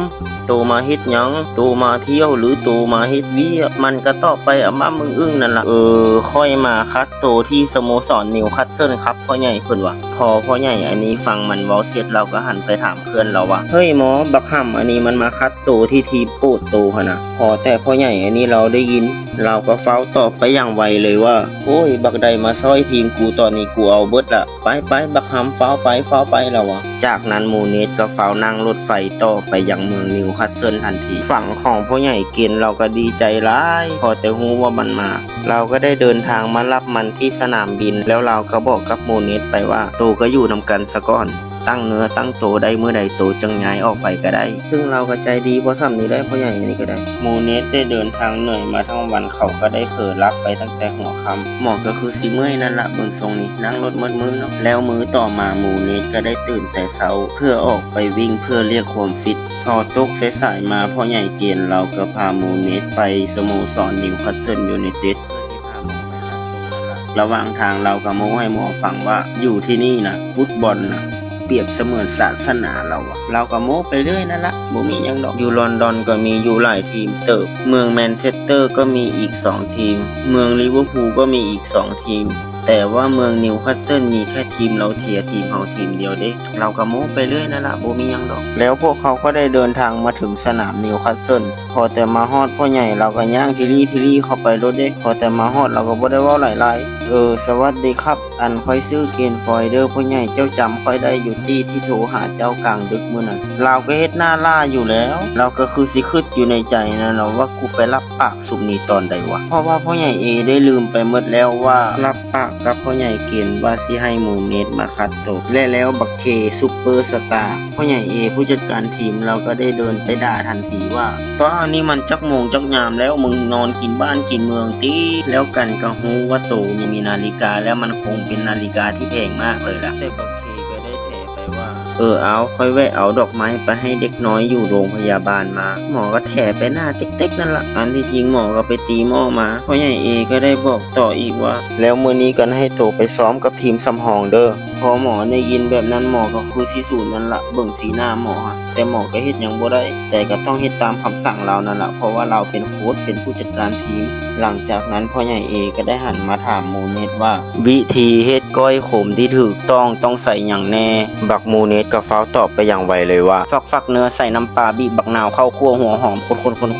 ໂຕມາເຮັດຫຍັງ? ໂຕມາທ່ຽວ ຫຼື ໂຕມາເຮັດວຽກ? ມັນກໍຕອບໄປອຳມາບອຶ້ງໆນັ້ນລະ. ເອີ, ຂ້ອຍມາຄັດໂຕທີ່ສະໂມສອນນິວຄາສເຊິນຄັບ ພໍ່ໃຫຍ່, ເພິ່ນວ່າ. ພໍພໍ່ໃຫຍ່ອັນນີ້ຟັງມັນເວົ້າເສັດ, ລາວກໍຫັນໄປຖາມເພື່ອນລາວວ່າ, ເຮີ້ຍໝໍ, ບັກຫຳອັນນີ້ມັນມາຄັດໂຕທີ່ທີມໂປດໂຕຫັ້ນນະ. ພໍແຕ່ພໍ່ໃຫຍ່ອັນນີ້ລາວໄດ້ຍິນ, ລາວກໍຟ້າວຕອບໄປຢ່າງໄວເລີຍວ່າ, ໂອ້ຍ, ບັກໃດມາຊ່ອຍທີມກູ, ຕອນນີ້ກູເອົາເບິດລະ. ໄປໆ ບັກຫຳ, ຟ້າວໄປ, ຟ້າວໄປ, ລາວວ່າ. ຈາກນັ້ນໝູເນັດກໍຟ້າວນັ່ງລົດໄຟຕໍ່ໄປຍັງເມືອງນິວຄາສເຊິນທັນທີ. ຝັ່ງຂອງພໍ່ໃຫຍ່ເກນລາວກໍດີໃຈຫຼາຍ, ພໍແຕ່ຮູ້ວ່າມັນມາ. ລາວກໍໄດ້ເດີນທາງມາຮັບມັນທີ່ສະໜາມບິນ, ແລ້ວລາວກໍບອກກັບໝູເນັດໄປວ່າ, ໂຕກໍຢູ່ນຳກັນສາກ່ອນ, ຕັ້ງເນື້ອຕັ້ງໂຕໄດ້ມື້ໃດໂຕຈຶ່ງຍ້າຍອອກໄປກໍໄດ້. ເຊິ່ງລາວກໍໃຈດີພໍສ່ຳນີ້ແຫຼະ, ພໍ່ໃຫຍ່ອັນນີ້ກໍໄດ້. ໝູເນັດໄດ້ເດີນທາງເໜື່ອຍມາທັງວັນ, ເຂົາກໍໄດ້ເຜີຫຼັບໄປຕັ້ງແຕ່ຫົວຄ່ຳ. ໝໍກໍຄືຊິເມື່ອຍນັ້ນລະ, ເບິ່ງຊົງນີ້ນັ່ງລົດໝົດມື້ເນາະ. ແລ້ວມື້ຕໍ່ມາໝູເນັດກໍໄດ້ຕື່ນແຕ່ເຊົ້າ ເພື່ອອອກໄປວິ່ງ ເພື່ອລຽກຄວາມຟິດ. ພໍຕົກສາຍໆມາ, ພໍ່ໃຫຍ່ເກນລາວກໍພາໝູເນັດໄປສະໂມສອນນິວຄາສເຊິນຢູໄນເຕັດ ເພື່ອຊິພາໝໍໄປຮັບໂຕນັ້ນລະ. ລະຫວ່າງທາງລາວກໍໂມ້ໃຫ້ໝໍຟັງວ່າ, ຢູ່ທີ່ນີ້ນະ ຟຸດບອນນະ ປຽບສະເໝືອນສາສະໜາ, ລາວວ່າ. ລາວກໍໂມ້ໄປເລື້ອຍນັ້ນລະ, ບໍ່ມີຫຍັງດອກ. ຢູ່ລອນດອນກໍມີຢູ່ຫຼາຍທີມເຕີບ, ເມືອງແມນເຊັດເຕີກໍມີອີກສອງທີມ, ເມືອງລິເວີພູກໍມີອີກສອງທີມ, ແຕ່ວ່າເມືອງນິວຄາສເຊິນມີແຄ່ທີມລາວເທຍ ທີມເຮົາທີມດຽວເດ້. ລາວກໍໂມ້ໄປເລື້ອຍນັ້ນລະ, ບໍ່ມີຫຍັງດອກ. ແລ້ວພວກເຂົາກໍໄດ້ເດີນທາງມາເຖິງສະໜາມນິວຄາສເຊິນ. ພໍແຕ່ມາຮອດ, ພໍ່ໃຫຍ່ລາວກໍຍ່າງທີລີ້ທີລີ້ເຂົ້າໄປໂລດເດ້. ພໍແຕ່ມາຮອດ, ລາວກໍບໍ່ໄດ້ເວົ້າຫຼາຍໆ. ເອີ, ສະຫວັດດີຄັບ, ອັນ ຂ້ອຍຊື່ເກນຟອຍເດີ. ພໍ່ໃຫຍ່ເຈົ້າຈຳຂ້ອຍໄດ້ຢູ່ຕິ ທີ່ໂທຫາເຈົ້າກາງດຶກມື້ນັ້ນ? ລາວກໍເຮັດໜ້າຫຼ້າຢູ່ແລ້ວ, ລາວກໍຄືຊິຄຶດຢູ່ໃນໃຈນັ້ນລະວ່າ, ກູໄປລັບປາກຊຸມນີ້ຕອນໃດວະ? ເພາະວ່າພໍ່ໃຫຍ່ເອໄດ້ລືມໄປໝົດແລ້ວວ່າ ລັບປາກກັບພໍ່ໃຫຍ່ເກນວ່າຊິໃຫ້ໝູເນັດມາຂັດໂຕ. ແລະແລ້ວບັກເຄຊຸບເປີສະຕາ ພໍ່ໃຫຍ່ເອ ຜູ້ຈັດການທີມ ລາວກໍໄດ້ເດີນໄປດ່າທັນທີວ່າ, ປ້າ ນີ້ມັນຈັກໂມງຈັກຍາມແລ້ວ? ມຶງນອນກິນບ້ານກິນເມືອງຕິ? ແລ້ວກັນກໍຮູ້ວ່າໂຕມີນາລິກາ ແລ້ວມັນຄົງເປັນນາລິກາທີ່ແພງມາກເລີຍລະ. ແຕ່ບັກເຄກໍໄດ້ແຖໄປວ່າ, ເອີ ເອົາ, ຂ້ອຍແວະເອົາດອກໄມ້ໄປໃຫ້ເດັກນ້ອຍຢູ່ໂລງພະຍາບານມາ. ໝໍກໍແຖໄປໜ້າເຕັກໆນັ້ນລະ. ອັນທີ່ຈິງໝໍກໍໄປຕີໝໍມາ. ພໍ່ໃຫຍ່ເອກໍໄດ້ບອກຕໍ່ອີກວ່າ, ແລ້ວມື້ນີ້ກັນໃຫ້ໂຕໄປຊ້ອມກັບທີມສຳຮອງເດີ. ພໍໝໍໄດ້ຍິນແບບນັ້ນ ໝໍກໍຄືຊິສູນນັ້ນລະ, ເບິ່ງສີໜ້າໝໍຫັ້ນ, ແຕ່ໝໍກໍເຮັດຫຍັງບໍ່ໄດ້, ແຕ່ກໍຕ້ອງເຮັດຕາມຄຳສັ່ງລາວນັ້ນລະ, ເພາະວ່າລາວເປັນໂຄດ ເປັນຜູ້ຈັດການທີມ. ຫຼັງຈາກນັ້ນພໍ່ໃຫຍ່ເອກໍໄດ້ຫັນມາຖາມໝູເນັດວ່າ, ວິທີເຮັດກ້ອຍຂົມທີ່ຖືກຕ້ອງຕ້ອງໃສ່ຫຍັງແດ່? ບັກໝູເນັດກໍຟ້າວຕອບໄປຢ່າງໄວເລີຍວ່າ, ຝັກໆເນື້ອໃສ່ນ້ຳປາ, ບີບບັກນາວ, ເຂົ້າຂົ້ວ, ຫົວຫອມ, ຄົ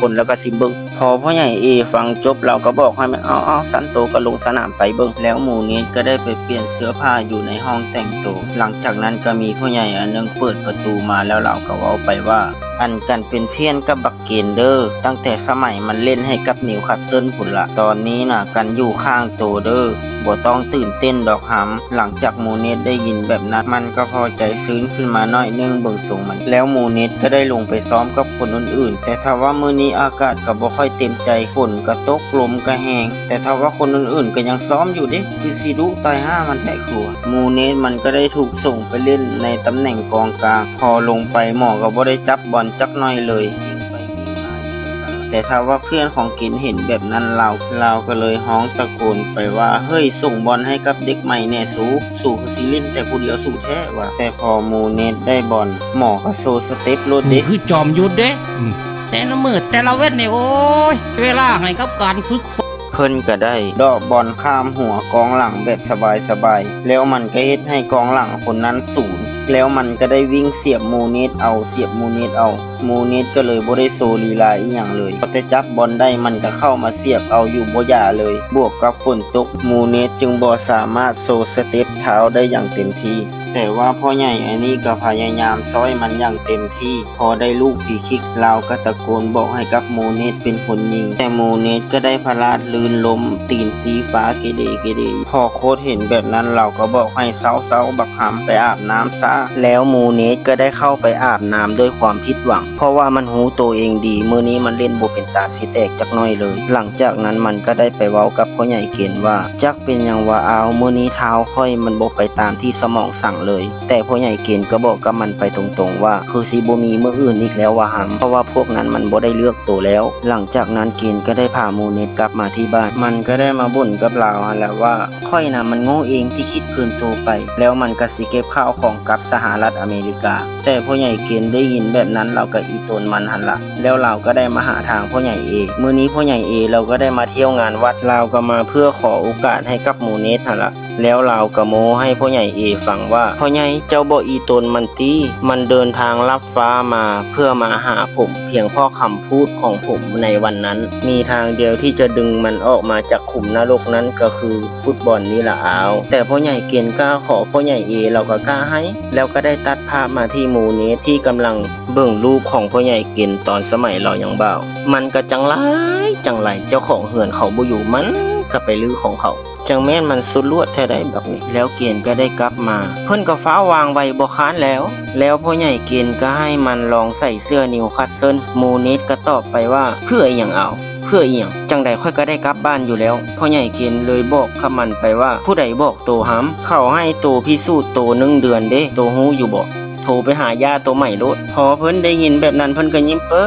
ນໆໆໆ ແລ້ວກໍຊິມເບິ່ງ. ພໍພໍ່ໃຫຍ່ເອຟັງຈົບ ລາວກໍບອກໃຫ້ມັນ, ເອົາໆ ຊັ້ນໂຕກໍລົງສະໜາມໄປເບິ່ງ. ແລ້ວໝູເນັດກໍໄດ້ໄປປ່ຽນເສື້ອຜ້າຢູ່ໃນຫ້ອງແຕ່ງໂຕ. ຫຼັງຈາກນັ້ນກໍມີຜູ້ໃຫຍ່ອັນໜຶ່ງເປີດປະຕູມາ ແລ້ວລາວກໍເວົ້າໄປວ່າ, ອັນ ກັນເປັນເພື່ອນກັບບັກເກນເດີ, ຕັ້ງແຕ່ສະໄໝມັນຫຼິ້ນໃຫ້ກັບນິວຄາສເຊິນພຸ້ນລະ. ຕອນນີ້ນະ ກັນຢູ່ຂ້າງໂຕເດີ, ບໍ່ຕ້ອງຕື່ນເຕັ້ນດອກຫຳ. ຫຼັງຈາກໝູເນັດໄດ້ຍິນແບບນັ້ນ ມັນກໍພໍໃຈຊືນຂຶ້ນມາໜ້ອຍໜຶ່ງເບິ່ງຊົງມັນ. ແລ້ວໝູເນັດກໍໄດ້ລົງໄປຊ້ອມກັບຄົນອື່ນໆ, ແຕ່ຖ້າວ່າມື້ນີ້ອາກາດກໍບໍ່ຄ່ອຍເຕັມໃຈ, ຝົນກໍຕົກ, ລົມກໍແຮງ, ແຕ່ຖ້າວ່າຄົນອື່ນໆກໍຍັງຊ້ອມຢູ່ເດ້, ຄືຊິດຸຕາຍຫ່າມັນແທ້ຄືວ່າ. ໝູເນັດມັນກໍໄດ້ຖືກສົ່ງໄປຫຼິ້ນໃນຕຳແໜ່ງກອງກາງ. ພໍລົງໄປໝໍກໍບໍ່ໄດ້ຈັບບອນຈັກໜ້ອຍເລີຍ, ວິ່ງໄປວິ່ງມາຢູ່ຈັ່ງຊັ້ນລະ. ແຕ່ຖ້າວ່າເພື່ອນຂອງເກນເຫັນແບບນັ້ນ ລາວ ລາວກໍເລີຍຮ້ອງຕະໂກນໄປວ່າ ເຮີ້ຍ ສົ່ງບອນໃຫ້ກັບເດັກໃໝ່ແດ່ສູ ສູຄືຊິຫຼິ້ນແຕ່ຜູ້ດຽວສູແທ້ວ່າ. ແຕ່ພໍມູເນດໄດ້ບອນ ໝໍກໍໂຊສະເຕັບໂລດເດ້ ຄືຈອມຍຸດເດ້. ອືມ ແຕ່ລະມື້ແຕ່ລະເວັນນີ້ ໂອ້ຍ ເວລາໃຫ້ກັບການຝຶກຝົນ. ເພິ່ນກໍໄດ້ເດາະບອນຂ້າມຫົວກອງຫຼັງແບບສະບາຍໆ ແລ້ວມັນກໍເຮັດໃຫ້ກອງຫຼັງຄົນນັ້ນສູນ ແລ້ວມັນກໍໄດ້ວິ່ງສຽບມູເນດເອົາ ສຽບມູເນດເອົາ. ມູເນດກໍເລີຍບໍ່ໄດ້ໂຊລີລາອີ່ຫຍັງເລີຍ ພໍແຕ່ຈັບບອນໄດ້ ມັນກໍເຂົ້າມາສຽບເອົາຢູ່ບໍ່ຢາເລີຍ ບວກກັບຝົນຕົກ ມູເນດຈຶ່ງບໍ່ສາມາດໂຊສະເຕັບເທົາໄດ້ຢ່າງເຕັມທີ່. ແຕ່ວ່າພໍ່ໃຫຍ່ອັນນີ້ກໍພະຍາຍາມຊ່ອຍມັນຢ່າງເຕັມທີ່ ພໍໄດ້ລູກຟຣີຄິກ ລາວກໍຕະໂກນບອກໃຫ້ກັບມູເນດເປັນຄົນຍິງ ແຕ່ມູເນດກໍໄດ້ພະລາດລື່ນລົ້ມ ຕີນຊີ້ຟ້າເກເດເກເດ. ພໍໂຄດເຫັນແບບນັ້ນ ລາວກໍບອກໃຫ້ເຊົາໆ ບັກຫຳ ໄປອາບນ້ຳຊະ. ແລ້ວມູເນດກໍໄດ້ເຂົ້າໄປອາບນ້ຳດ້ວຍຄວາມຜິດຫວັງ ເພາະວ່າມັນຮູ້ໂຕເອງດີ ມື້ນີ້ມັນຫຼິ້ນບໍ່ເປັນຕາຊິແຕກຈັກໜ້ອຍເລີຍ. ຫຼັງຈາກນັ້ນມັນກໍໄດ້ໄປເວົ້າກັບພໍ່ໃຫຍ່ເກນວ່າ ຈັກເປັນຫຍັງວະອາວ ມື້ນີ້ທ້າວຂ້ອຍມັນບໍ່ໄປຕາມທີ່ສະໝອງສັ່ງເລີຍ. ແຕ່ພໍ່ໃຫຍ່ເກນກໍບອກກັບມັນໄປຕົງໆວ່າ ຄືຊິບໍ່ມີມື້ອື່ນອີກແລ້ວວະຫຳ ເພາະວ່າພວກນັ້ນມັນບໍ່ໄດ້ເລືອກໂຕແລ້ວ. ຫຼັງຈາກນັ້ນເກນກໍໄດ້ພາມູເນດກັບມາທີ່ບ້ານ ມັນກໍໄດ້ມາບົ່ນກັບລາວຫັ້ນແຫຼະວ່າ ຂ້ອຍນະມັນໂງ່ເອງທີ່ຄິດຄືນໂຕໄປ ແລ້ວມັນກໍຊິເກັບຂ້າວຂອງກັບສະຫະລັດອາເມລິກາ. ແຕ່ພໍ່ໃຫຍ່ເກນໄດ້ຍິນແບບນັ້ນ ລາວກໍອີ່ຕົນມັນຫັ້ນລະ ແລ້ວລາວກໍໄດ້ມາຫາທາງພໍ່ໃຫຍ່ເອ. ມື້ນີ້ພໍ່ໃຫຍ່ເອລາວກໍໄດ້ມາທ່ຽວງານວັດ ລາວກໍມາເພື່ອຂໍໂອກາດໃຫ້ກັບມູເນດຫັ້ນລະ. ແລ້ວລາວກໍໂມ້ໃຫ້ພໍ່ໃຫຍ່ເອຟັງວ່າ ພໍ່ໃຫຍ່ ເຈົ້າບໍ່ອີ່ຕົນມັນຕິ ມັນເດີນທາງລັບຟ້າມາເພື່ອມາຫາຜົມ ພຽງເພາະຄຳ ພູດຂອງຜົມໃນວັນນັ້ນ ມີທາງດຽວທີ່ຈະດຶງມັນອອກມາຈາກຂຸມນະລົກນັ້ນກໍຄືຟຸດບອນນີ້ລະອາວ. ແຕ່ພໍ່ໃຫຍ່ເກນກ້າຂໍ ພໍ່ໃຫຍ່ເອລາວກໍກ້າໃຫ້. ແລ້ວກໍໄດ້ຕັດພາບມາທີ່ມູເນດທີ່ກຳລັງເບິ່ງຮູບຂອງພໍ່ໃຫຍ່ເກນຕອນສະໄໝລາວຍັງບ່າວ. ມັນກໍຈັງໄລ ຈັງໄລ ເຈົ້າຂອງເຮືອນເຂົາບໍ່ຢູ່ ມັນກໍໄປຮື້ຂອງເຂົາ. ຈັ່ງແມ່ນມັນສຸດລວດແທ້ໃດບັກນີ້. ແລ້ວເກນກໍໄດ້ກັບມາ ເພິ່ນກໍຟ້າວວາງໄວບໍ່ຄ້ານແລ້ວ. ແລ້ວພໍ່ໃຫຍ່ເກນກໍໃຫ້ມັນລອງໃສ່ເສື້ອນິວຄັດເຊິນ. ມູເນດກໍຕອບໄປວ່າ ເພື່ອອີ່ຫຍັງອາວ? ເພື່ອອີ່ຫຍັງ? ຈັ່ງໃດຂ້ອຍກໍໄດ້ກັບບ້ານຢູ່ແລ້ວ. ພໍ່ໃຫຍ່ເກນເລີຍບອກກັບມັນໄປວ່າ ຜູ້ໃດບອກໂຕຫຳ? ເຂົາໃຫ້ໂຕພິສູດໂຕໜຶ່ງເດືອນເດ້ ໂຕຮູ້ຢູ່ບໍ່? ໂທໄປຫາຍ່າໂຕໃໝ່ໂລດ. ພໍເພິ່ນໄດ້ຍິນແບບນັ້ນ ເພິ່ນກໍຍິ້ມເປີ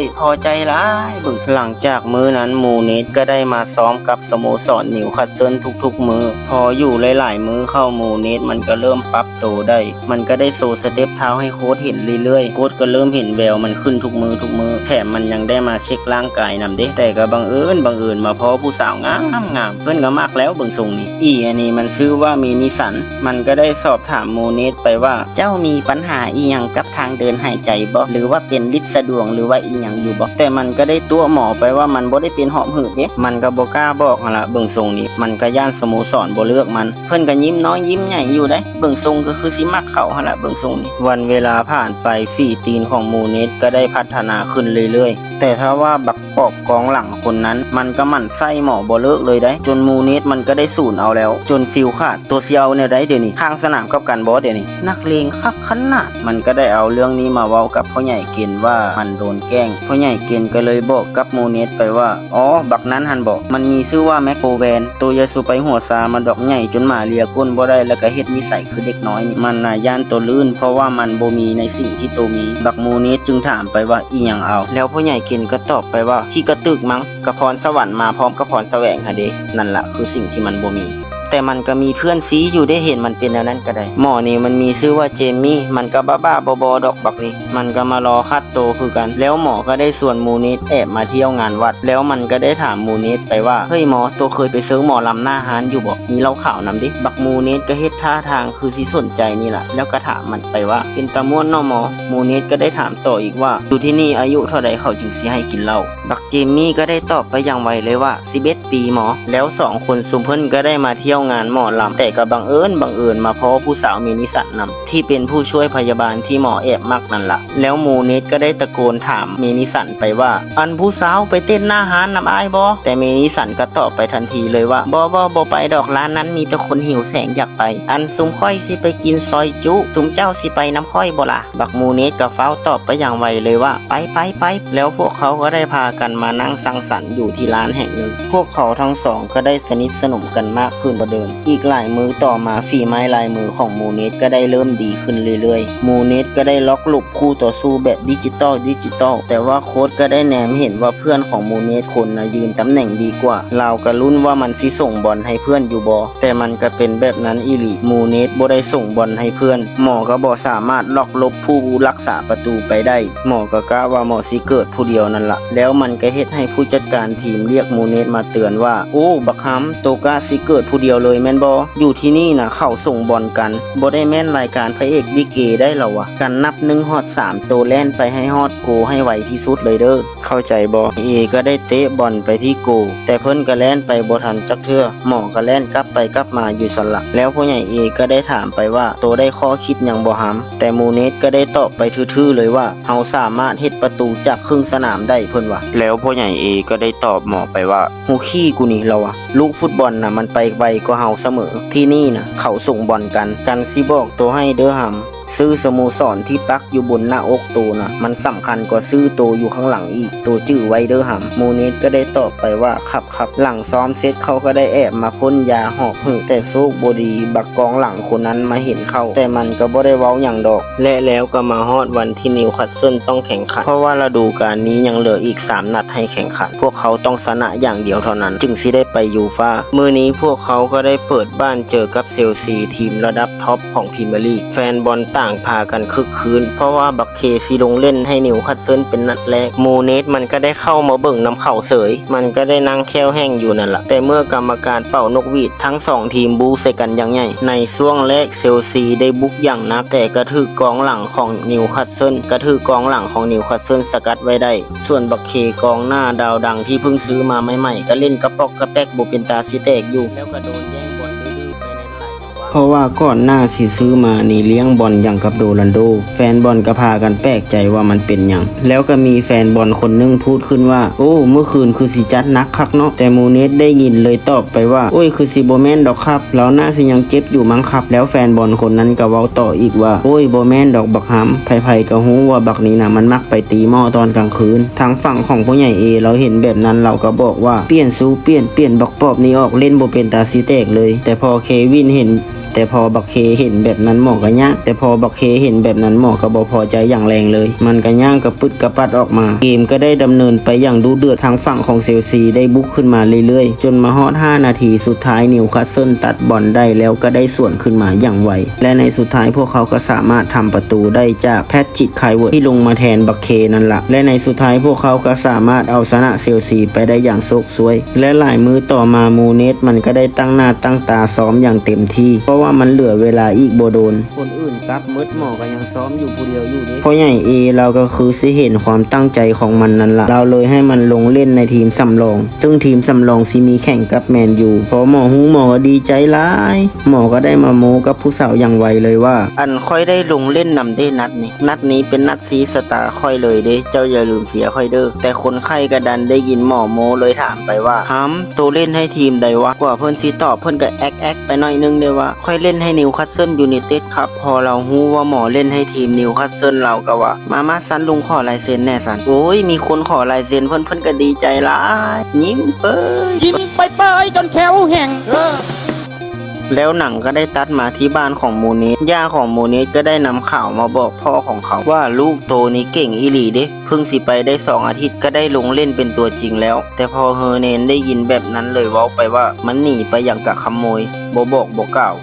ຍໆ ພໍໃຈຫຼາຍ. ເບິ່ງ ຫຼັງຈາກມື້ນັ້ນ ມູເນດກໍໄດ້ມາຊ້ອມກັບສະໂມສອນນິວຄັດເຊິນທຸກໆມື້. ພໍຢູ່ຫຼາຍໆມື້ເຂົ້າ ມູເນດມັນກໍເລີ່ມປັບໂຕໄດ້. ມັນກໍໄດ້ໂຊສະເຕັບເທົ້າໃຫ້ໂຄດເຫັນເລື້ອຍໆ. ໂຄດກໍເລີ່ມເຫັນແວວມັນຂຶ້ນທຸກມື້ທຸກມື້ ແຖມມັນຍັງໄດ້ມາເຊັກຮ່າງກາຍນຳເດ້. ແຕ່ກໍບັງເອີນ ບັງເອີນມາພໍ້ຜູ້ສາວງາມໆ ເພິ່ນກໍມັກແລ້ວເບິ່ງຊົງນີ້. ອີ່ອັນນີ້ມັນຊື່ວ່າເມນິສັນ. ມັນກໍໄດ້ສອບຖາມມູເນດໄປວ່າ ເຈົ້າມີປັນຫາອີ່ຫຍັງກັບທາງເດີນຫາຍໃຈບໍ່ ຫຼືວ່າເປັນລິດສະດວງ ຫຼືວ່າອີ່ຫຍັງຢູ່ບໍ່? ແຕ່ມັນກໍໄດ້ຕົວະໝໍໄປວ່າມັນບໍ່ໄດ້ເປັນຫອບຫືດເດ້. ມັນກໍບໍ່ກ້າບອກຫັ້ນລະ ເບິ່ງຊົງນີ້ ມັນກໍຢ້ານສະໂມສອນບໍ່ເລືອກມັນ. ເພິ່ນກໍຍິ້ມນ້ອຍຍິ້ມໃຫຍ່ຢູ່ໃດ໋ ເບິ່ງຊົງກໍຄືຊິມັກເຂົາຫັ້ນລະ ເບິ່ງຊົງນີ້. ວັນເວລາຜ່ານໄປ ຝີຕີນຂອງມູເນດກໍໄດ້ພັດທະນາຂຶ້ນເລື້ອຍໆ ແຕ່ຖ້າວ່າບັກ ປອບກອງຫຼັງຄົນນັ້ນ ມັນກໍໝັ້ນໃສ່ໝໍບໍ່ເລີກເລີຍໃດ໋ ຈົນມູເນດມັນກໍໄດ້ສູນເອົາແລ້ວ ຈົນຟິວຂາດ. ໂຕຊິເອົາແນວໃດດຽວນີ້? ຂ້າງສະໜາມກັບກັນບໍ່ດຽວນີ້? ນັກເລງຄັກຂະໜາດ. ມັນກໍໄດ້ເອົາເລື່ອງນີ້ມາເວົ້າກັບພໍ່ໃຫຍ່ເກນວ່າມັນໂດນແກ້ງ. ພໍ່ໃຫຍ່ເກນກໍເລີຍບອກກັບມູເນດໄປວ່າ ອໍ ບັກນັ້ນຫັ້ນບໍ? ມັນມີຊື່ວ່າແມັກໂກແວນ. ໂຕຢ່າສູ່ໄປຫົວຊາມັນດອກ ໃຫຍ່ຈົນໝາເລຍກົ້ນບໍ່ໄດ້ ແລ້ວກໍເຮັດນິໄສຄືເດັກນ້ອຍນີ້. ມັນນະຢ້ານໂຕລື່ນ ເພາະວ່າມັນບໍ່ມີໃນສິ່ງທີ່ໂຕມີ. ບັກມູເນດຈຶ່ງຖາມໄປວ່າ ອີ່ຫຍັງເອົາ? ແລ້ວພໍ່ໃຫຍ່ເກນກໍຕອບໄປວ່າ ຂີ້ກະຕຶກມັງ ກະພອນສະຫວັນມາພ້ອມກັບພອນສະແຫວງຫັ້ນເດ. ນັ້ນລະຄືສິ່ງທີ່ມັນບໍ່ມີ. ແຕ່ມັນກະມີເພື່ອນຊີ້ຢູ່ເດ້ ເຫັນມັນເປັນແນວນັ້ນກະໄດ້. ໝໍນີ້ມັນມີຊື່ວ່າເຈມມີ້ ມັນກະບ້າໆ ບໍ່ໆ ດອກບັກນີ້. ມັນກະມາລໍຄັດໂຕຄືກັນ. ແລ້ວໝໍກະໄດ້ຊວນມູເນດແອບມາທ່ຽວງານວັດ. ແລ້ວມັນກະໄດ້ຖາມມູເນດໄປວ່າ ເຮີ້ຍໝໍ ໂຕເຄີຍໄປເຊີງໝໍລຳໜ້າຮ້ານຢູ່ບໍ່? ມີເຫຼົ້າຂາວນຳເດ. ບັກມູເນດກະເຮັດທ່າທາງຄືຊິສົນໃຈນີ້ລະ ແລ້ວກະຖາມມັນໄປວ່າ ເປັນຕາມ່ວນເນາະໝໍ? ມູເນດກະໄດ້ຖາມຕໍ່ອີກວ່າ ຢູ່ທີ່ນີ້ອາຍຸເທົ່າໃດເຂົາຈຶ່ງຊິໃຫ້ກິນເຫຼົ້າ? ບັກເຈມມີ້ກໍໄດ້ຕອບໄປຢ່າງໄວເລີຍວ່າ ສິບເອັດປີໝໍ. ແລ້ວສອງຄົນຊຸມເພິ່ນກໍໄດ້ມາທ່ຽວງານໝໍລຳ ແຕ່ກໍບັງເອີນ ບັງເອີນມາພໍ້ຜູ້ສາວເມນິສັນນຳ ທີ່ເປັນຜູ້ຊ່ວຍພະຍາບານທີ່ໝໍແອບມັກນັ້ນລະ. ແລ້ວມູເນດກໍໄດ້ຕະໂກນຖາມເມນິສັນໄປວ່າ ອັນຜູ້ສາວໄປເຕັ້ນໜ້າຮ້ານນຳອ້າຍບໍ່? ແຕ່ເມນິສັນກໍຕອບໄປທັນທີເລີຍວ່າ ບໍ່ ບໍ່ ບໍ່ໄປດອກ ຮ້ານນັ້ນມີແຕ່ຄົນຫິວແສງຢາກໄປ. ອັນຊຸມຂ້ອຍຊິໄປກິນຊອຍຈຸ ຊຸມເຈົ້າຊິໄປນຳຂ້ອຍບໍ່ລະ? ບັກມູເນດກໍຟ້າວຕອບໄປຢ່າງໄວເລີຍວ່າ ໄປ ໄປ ໄປ. ແລ້ວພວກເຂົາກໍໄດ້ພາກັນມານັ່ງສັງສັນຢູ່ທີ່ຮ້ານແຫ່ງໜຶ່ງ. ພວກເຂົາທັງສອງກໍໄດ້ສະໜິດສະໜົມກັນມາກຂຶ້ນ ບໍ່ ເດີມ. ອີກຫຼາຍມື້ຕໍ່ມາ ຝີໄມ້ລາຍມືຂອງມູເນດກໍໄດ້ເລີ່ມດີຂຶ້ນເລື້ອຍໆ. ມູເນດກໍໄດ້ລັອກຫຼົບຄູ່ຕໍ່ສູ້ແບບດິຈິຕອລ ດິຈິຕອລ, ແຕ່ວ່າໂຄດກໍໄດ້ແນມເຫັນວ່າເພື່ອນຂອງມູເນດຄົນນະຢືນຕຳແໜ່ງດີກວ່າ. ລາວກໍລຸ້ນວ່າມັນຊິສົ່ງບອນໃຫ້ເພື່ອນຢູ່ບໍ່, ແຕ່ມັນກໍເປັນແບບນັ້ນອີ່ຫຼີ. ມູເນດບໍ່ໄດ້ສົ່ງບອນໃຫ້ເພື່ອນ, ໝໍກໍບໍ່ສາມາດລັອກຫຼົບຜູ້ລັກສາປະຕູໄປໄດ້. ໝໍກໍກະວ່າໝໍຊິເກີດຜູ້ດຽວນັ້ນລະ. ແລ້ວມັນກໍເຮັດໃຫ້ຜູ້ຈັດການທີມລຽກມູເນດມາເຕືອນວ່າ, ໂອ້ ບັກຮຳ, ໂຕກະຊິເກີດຜູ້ດຽວເລີຍແມ່ນບໍ່? ຢູ່ທີ່ນີ້ນະເຂົາສົ່ງບອນກັນ, ບໍ່ໄດ້ແມ່ນລາຍການພະເອກລິເກໄດ້ລະວະ. ກັນນັບໜຶ່ງຮອດສາມ, ໂຕແລ່ນໄປໃຫ້ຮອດໂກໃຫ້ໄວທີ່ສຸດເລີຍເດີ. ເຂົ້າໃຈບໍ່? ເອກໍໄດ້ເຕະບອນໄປທີ່ໂກ, ແຕ່ເພິ່ນກໍແລ່ນໄປບໍ່ທັນຈັກເທື່ອ. ໝໍກໍແລ່ນກັບໄປກັບມາຢູ່ຊັ້ນລະ. ແລ້ວພໍ່ໃຫຍ່ເອກໍໄດ້ຖາມໄປວ່າ, ໂຕໄດ້ຂໍ້ຄິດຫຍັງບໍ່ຮຳ? ແຕ່ມູເນດກໍໄດ້ຕອບໄປທຶໆເລີຍວ່າ, ເຮົາສາມາດເຮັດປະຕູຈາກເຄິ່ງສະໜາມໄດ້, ເພິ່ນວ່າ. ແລ້ວພໍ່ໃຫຍ່ເອກໍໄດ້ຕອບໝໍໄປວ່າ, ຫົວຂີ້ກູນີ້, ລາວວ່າ, ລູກຟຸດບອນນະມັນໄປໄວກວ່າເຮົາສະເໝີ. ທີ່ນີ້ນະເຂົາສົ່ງບອນກັນ. ກັນຊິບອກໂຕໃຫ້ເດີຮຳ, ຊື່ສະໂມສອນທີ່ປັກຢູ່ບົນໜ້າອົກໂຕນະ ມັນສຳຄັນກວ່າຊື່ໂຕຢູ່ຂ້າງຫຼັງອີກ. ໂຕຈື່ໄວ້ເດີຮຳ. ມູເນດກໍໄດ້ຕອບໄປວ່າ, ຄັບ ຄັບ. ຫຼັງຊ້ອມເສັດເຂົາກໍໄດ້ແອບມາພົ່ນຢາຫອບຫືດ, ແຕ່ໂຊກບໍ່ດີ ບັກກອງຫຼັງຄົນນັ້ນມາເຫັນເຂົາ, ແຕ່ມັນກໍບໍ່ໄດ້ເວົ້າຫຍັງດອກ. ແລະ ແລ້ວກໍມາຮອດວັນທີ່ນິວຄາສເຊິນຕ້ອງແຂ່ງຂັນ, ເພາະວ່າລະດູການນີ້ຍັງເຫຼືອອີກສາມນັດໃຫ້ແຂ່ງຂັນ. ພວກເຂົາຕ້ອງຊະນະຢ່າງດຽວເທົ່ານັ້ນ ຈຶ່ງຊິໄດ້ໄປຢູຟາ. ມື້ນີ້ພວກເຂົາກໍໄດ້ເປີດບ້ານເຈີກັບເຊລຊີ, ທີມລະດັບທັອບຂອງພຣີເມຍລີກ. ແຟນບອນຕ່າງພາກັນຄຶກຄື້ນ ເພາະວ່າບັກເຄຊິລົງເລ່ນໃຫ້ນິວຄາສເຊິນເປັນນັດແລກ. ມູເນດມັນກໍໄດ້ເຂົ້າມາເບິ່ງນຳເຂົາເສີຍ, ມັນກໍໄດ້ນັ່ງແຂ້ວແຫ້ງຢູ່ນັ້ນລະ. ແຕ່ເມື່ອກຳມະການເປົ່ານົກຫວີດ, ທັງສອງທີມບູໃສ່ກັນຢ່າງໃຫຍ່. ໃນຊ່ວງແລກເຊລຊີໄດ້ບຸກຢ່າງໜັກ, ແຕ່ກໍຖືກກອງຫຼັງຂອງນິວຄາສເຊິນ, ກໍຖືກກອງຫຼັງຂອງນິວຄາສເຊິນສະກັດໄວ້ໄດ້. ສ່ວນບັກເຄ ກອງໜ້າດາວດັງທີ່ເພິ່ງຊື້ມາໃໝ່ໆ ກໍເລ່ນກະປອກກະແປກບໍ່ເປັນຕາຊິແຕກຢູ່, ແລ້ວກໍໂດນແຍ່ງບອນດື້ໆໄປໃນຫຼາຍຈັງຫວະ. ເພາະວ່າກ່ອນໜ້າຊິຊື້ມານີ້ລ້ຽງບອນຢ່າງກັບໂຣນັນໂດ, ແຟນບອນກໍພາກັນແປກໃຈວ່າມັນເປັນຫຍັງ. ແລ້ວກໍມີແຟນບອນຄົນໜຶ່ງພູດຂຶ້ນວ່າ, ໂອ້ ມື້ຄືນຄືຊິຈັດໜັກຄັກເນາະ. ແຕ່ມູເນດໄດ້ຍິນເລີຍຕອບໄປວ່າ, ໂອ້ຍ ຄືຊິບໍ່ແມ່ນດອກຄັບ, ລາວໜ້າຊິຍັງເຈັບຢູ່ມັ້ງຄັບ. ແລ້ວແຟນບອນຄົນນັ້ນກໍເວົ້າຕໍ່ອີກວ່າ, ໂອ້ຍ ບໍ່ແມ່ນດອກບັກຮຳ, ໃຜໆກໍຮູ້ວ່າບັກນີ້ນະມັນມັກໄປຕີໝໍຕອນກາງຄືນ. ທາງຝັ່ງຂອງພໍ່ໃຫຍ່ເອລາວເຫັນແບບນັ້ນ ລາວກໍບອກວ່າ, ປ່ຽນຊູປ່ຽນ, ປ່ຽນບັກປອບນີ້ອອກ, ເລ່ນບໍ່ເປັນຕາຊິແຕກເລີຍ. ແຕ່ພໍເຄວິນເຫັນ, ແຕ່ພໍບັກເຄເຫັນແບບນັ້ນໝໍກໍຍາກ, ແຕ່ພໍບັກເຄເຫັນແບບນັ້ນໝໍກໍບໍ່ພໍໃຈຢ່າງແຮງເລີຍ, ມັນກໍຍ່າງກະປຶດກະປັດອອກມາ. ເກມກໍໄດ້ດຳເນີນໄປຢ່າງດຸເດືອດ, ທາງຝັ່ງຂອງເຊລຊີໄດ້ບຸກຂຶ້ນມາເລື້ອຍໆ, ຈົນມາຮອດຫ້ານາທີສຸດທ້າຍ ນິວຄາສເຊິນຕັດບອນໄດ້ແລ້ວກໍໄດ້ສວນຂຶ້ນມາຢ່າງໄວ. ແລະ ໃນສຸດທ້າຍພວກເຂົາກໍສາມາດທຳປະຕູໄດ້ຈາກແພດຈິດ ຄາຍເວີດ ທີ່ລົງມາແທນບັກເຄນັ້ນລະ. ແລະ ໃນສຸດທ້າຍພວກເຂົາກໍສາມາດເອົາຊະນະເຊລຊີໄປໄດ້ຢ່າງໂຊກຊວຍ. ແລະ ຫຼາຍມື້ຕໍ່ມາ ມູເນດມັນກໍໄດ້ຕັ້ງໜ້າຕັ້ງຕາຊ້ອມຢ່າງເຕັມທີ່, ເພາະວ່າມັນເຫຼືອເວລາອີກບໍ່ດົນ. ຄົນອື່ນກັບໝົດ, ໝໍກໍຍັງຊ້ອມຢູ່ຜູ້ດຽວຢູ່ເດ້. ພໍ່ໃຫຍ່ເອລາວກໍຄືຊິເຫັນຄວາມຕັ້ງໃຈຂອງມັນນັ້ນລະ, ລາວເລີຍໃຫ້ມັນລົງເລ່ນໃນທີມສຳລອງ, ເຊິ່ງທີມສຳລອງຊິມີແຂ່ງກັບແມນຢູ. ພໍໝໍຮູ້ ໝໍກໍດີໃຈຫຼາຍ. ໝໍກໍໄດ້ມາໂມ້ກັບຜູ້ສາວຢ່າງໄວເລີຍວ່າ, ອັນຂ້ອຍໄດ້ລົງເລ່ນນຳເດ້ນັດນີ້, ນັດນີ້ເປັນນັດຊີ້ຊະຕາຂ້ອຍເລີຍເດ້, ເຈົ້າຢ່າລືມເຊຍຂ້ອຍເດີ້. ແຕ່ຄົນໄຂ້ກໍດັນໄດ້ຍິນໝໍໂມ້ເລີຍຖາມໄປວ່າ, ຮຳ, ໂຕເລ່ນໃຫ້ທີມໃດວະ? ກວ່າເພິ່ນຊິຕອບ, ເພິ່ນກໍແອກໆໄປໜ້ອຍໜຶ່ງເດ້ວ່າ, ຂ້ອຍເລ່ນໃຫ້ນິວຄາສເຊິນຢູໄນເຕັດຄັບ. ພໍລາວຮູ້ວ່າໝໍເລ່ນໃຫ້ທີມນິວຄາສເຊິນ, ລາວກໍວ່າ, ມາໆ ຊັ້ນ ລຸງຂໍລາຍເຊັນແດ່ຊັ້ນ. ໂອ້ຍ, ມີຄົນຂໍລາຍເຊັນເພິ່ນ, ເພິ່ນກໍດີໃຈຫຼາຍ, ຍິ້ມເປີຍ, ຍິ້ມເປີຍໆ ຈົນແຂ້ວແຫ້ງ. ແລ້ວໜັງກໍໄດ້ຕັດມາທີ່ບ້ານຂອງໂມເນດ. ຍ່າຂອງໂມເນດກໍໄດ້ນຳຂ່າວມາບອກພໍ່ຂອງເຂົາວ່າ, ລູກໂຕນີ້ເກັ່ງອີ່ຫຼີເດ້, ເພິ່ງຊິໄປໄດ້ສອງອາທິດກໍໄດ້ລົງເລ່ນເປັນຕົວຈິງແລ້ວ. ແຕ່ພໍ່ເຮີແນນໄດ້ຍິນແບບນັ້ນເລີຍເວົ້າໄປວ່າ, ມັນໜີໄປຢ່າງກະຂະໂມຍ, ບໍ່ບອກບໍ່ກ່າວ.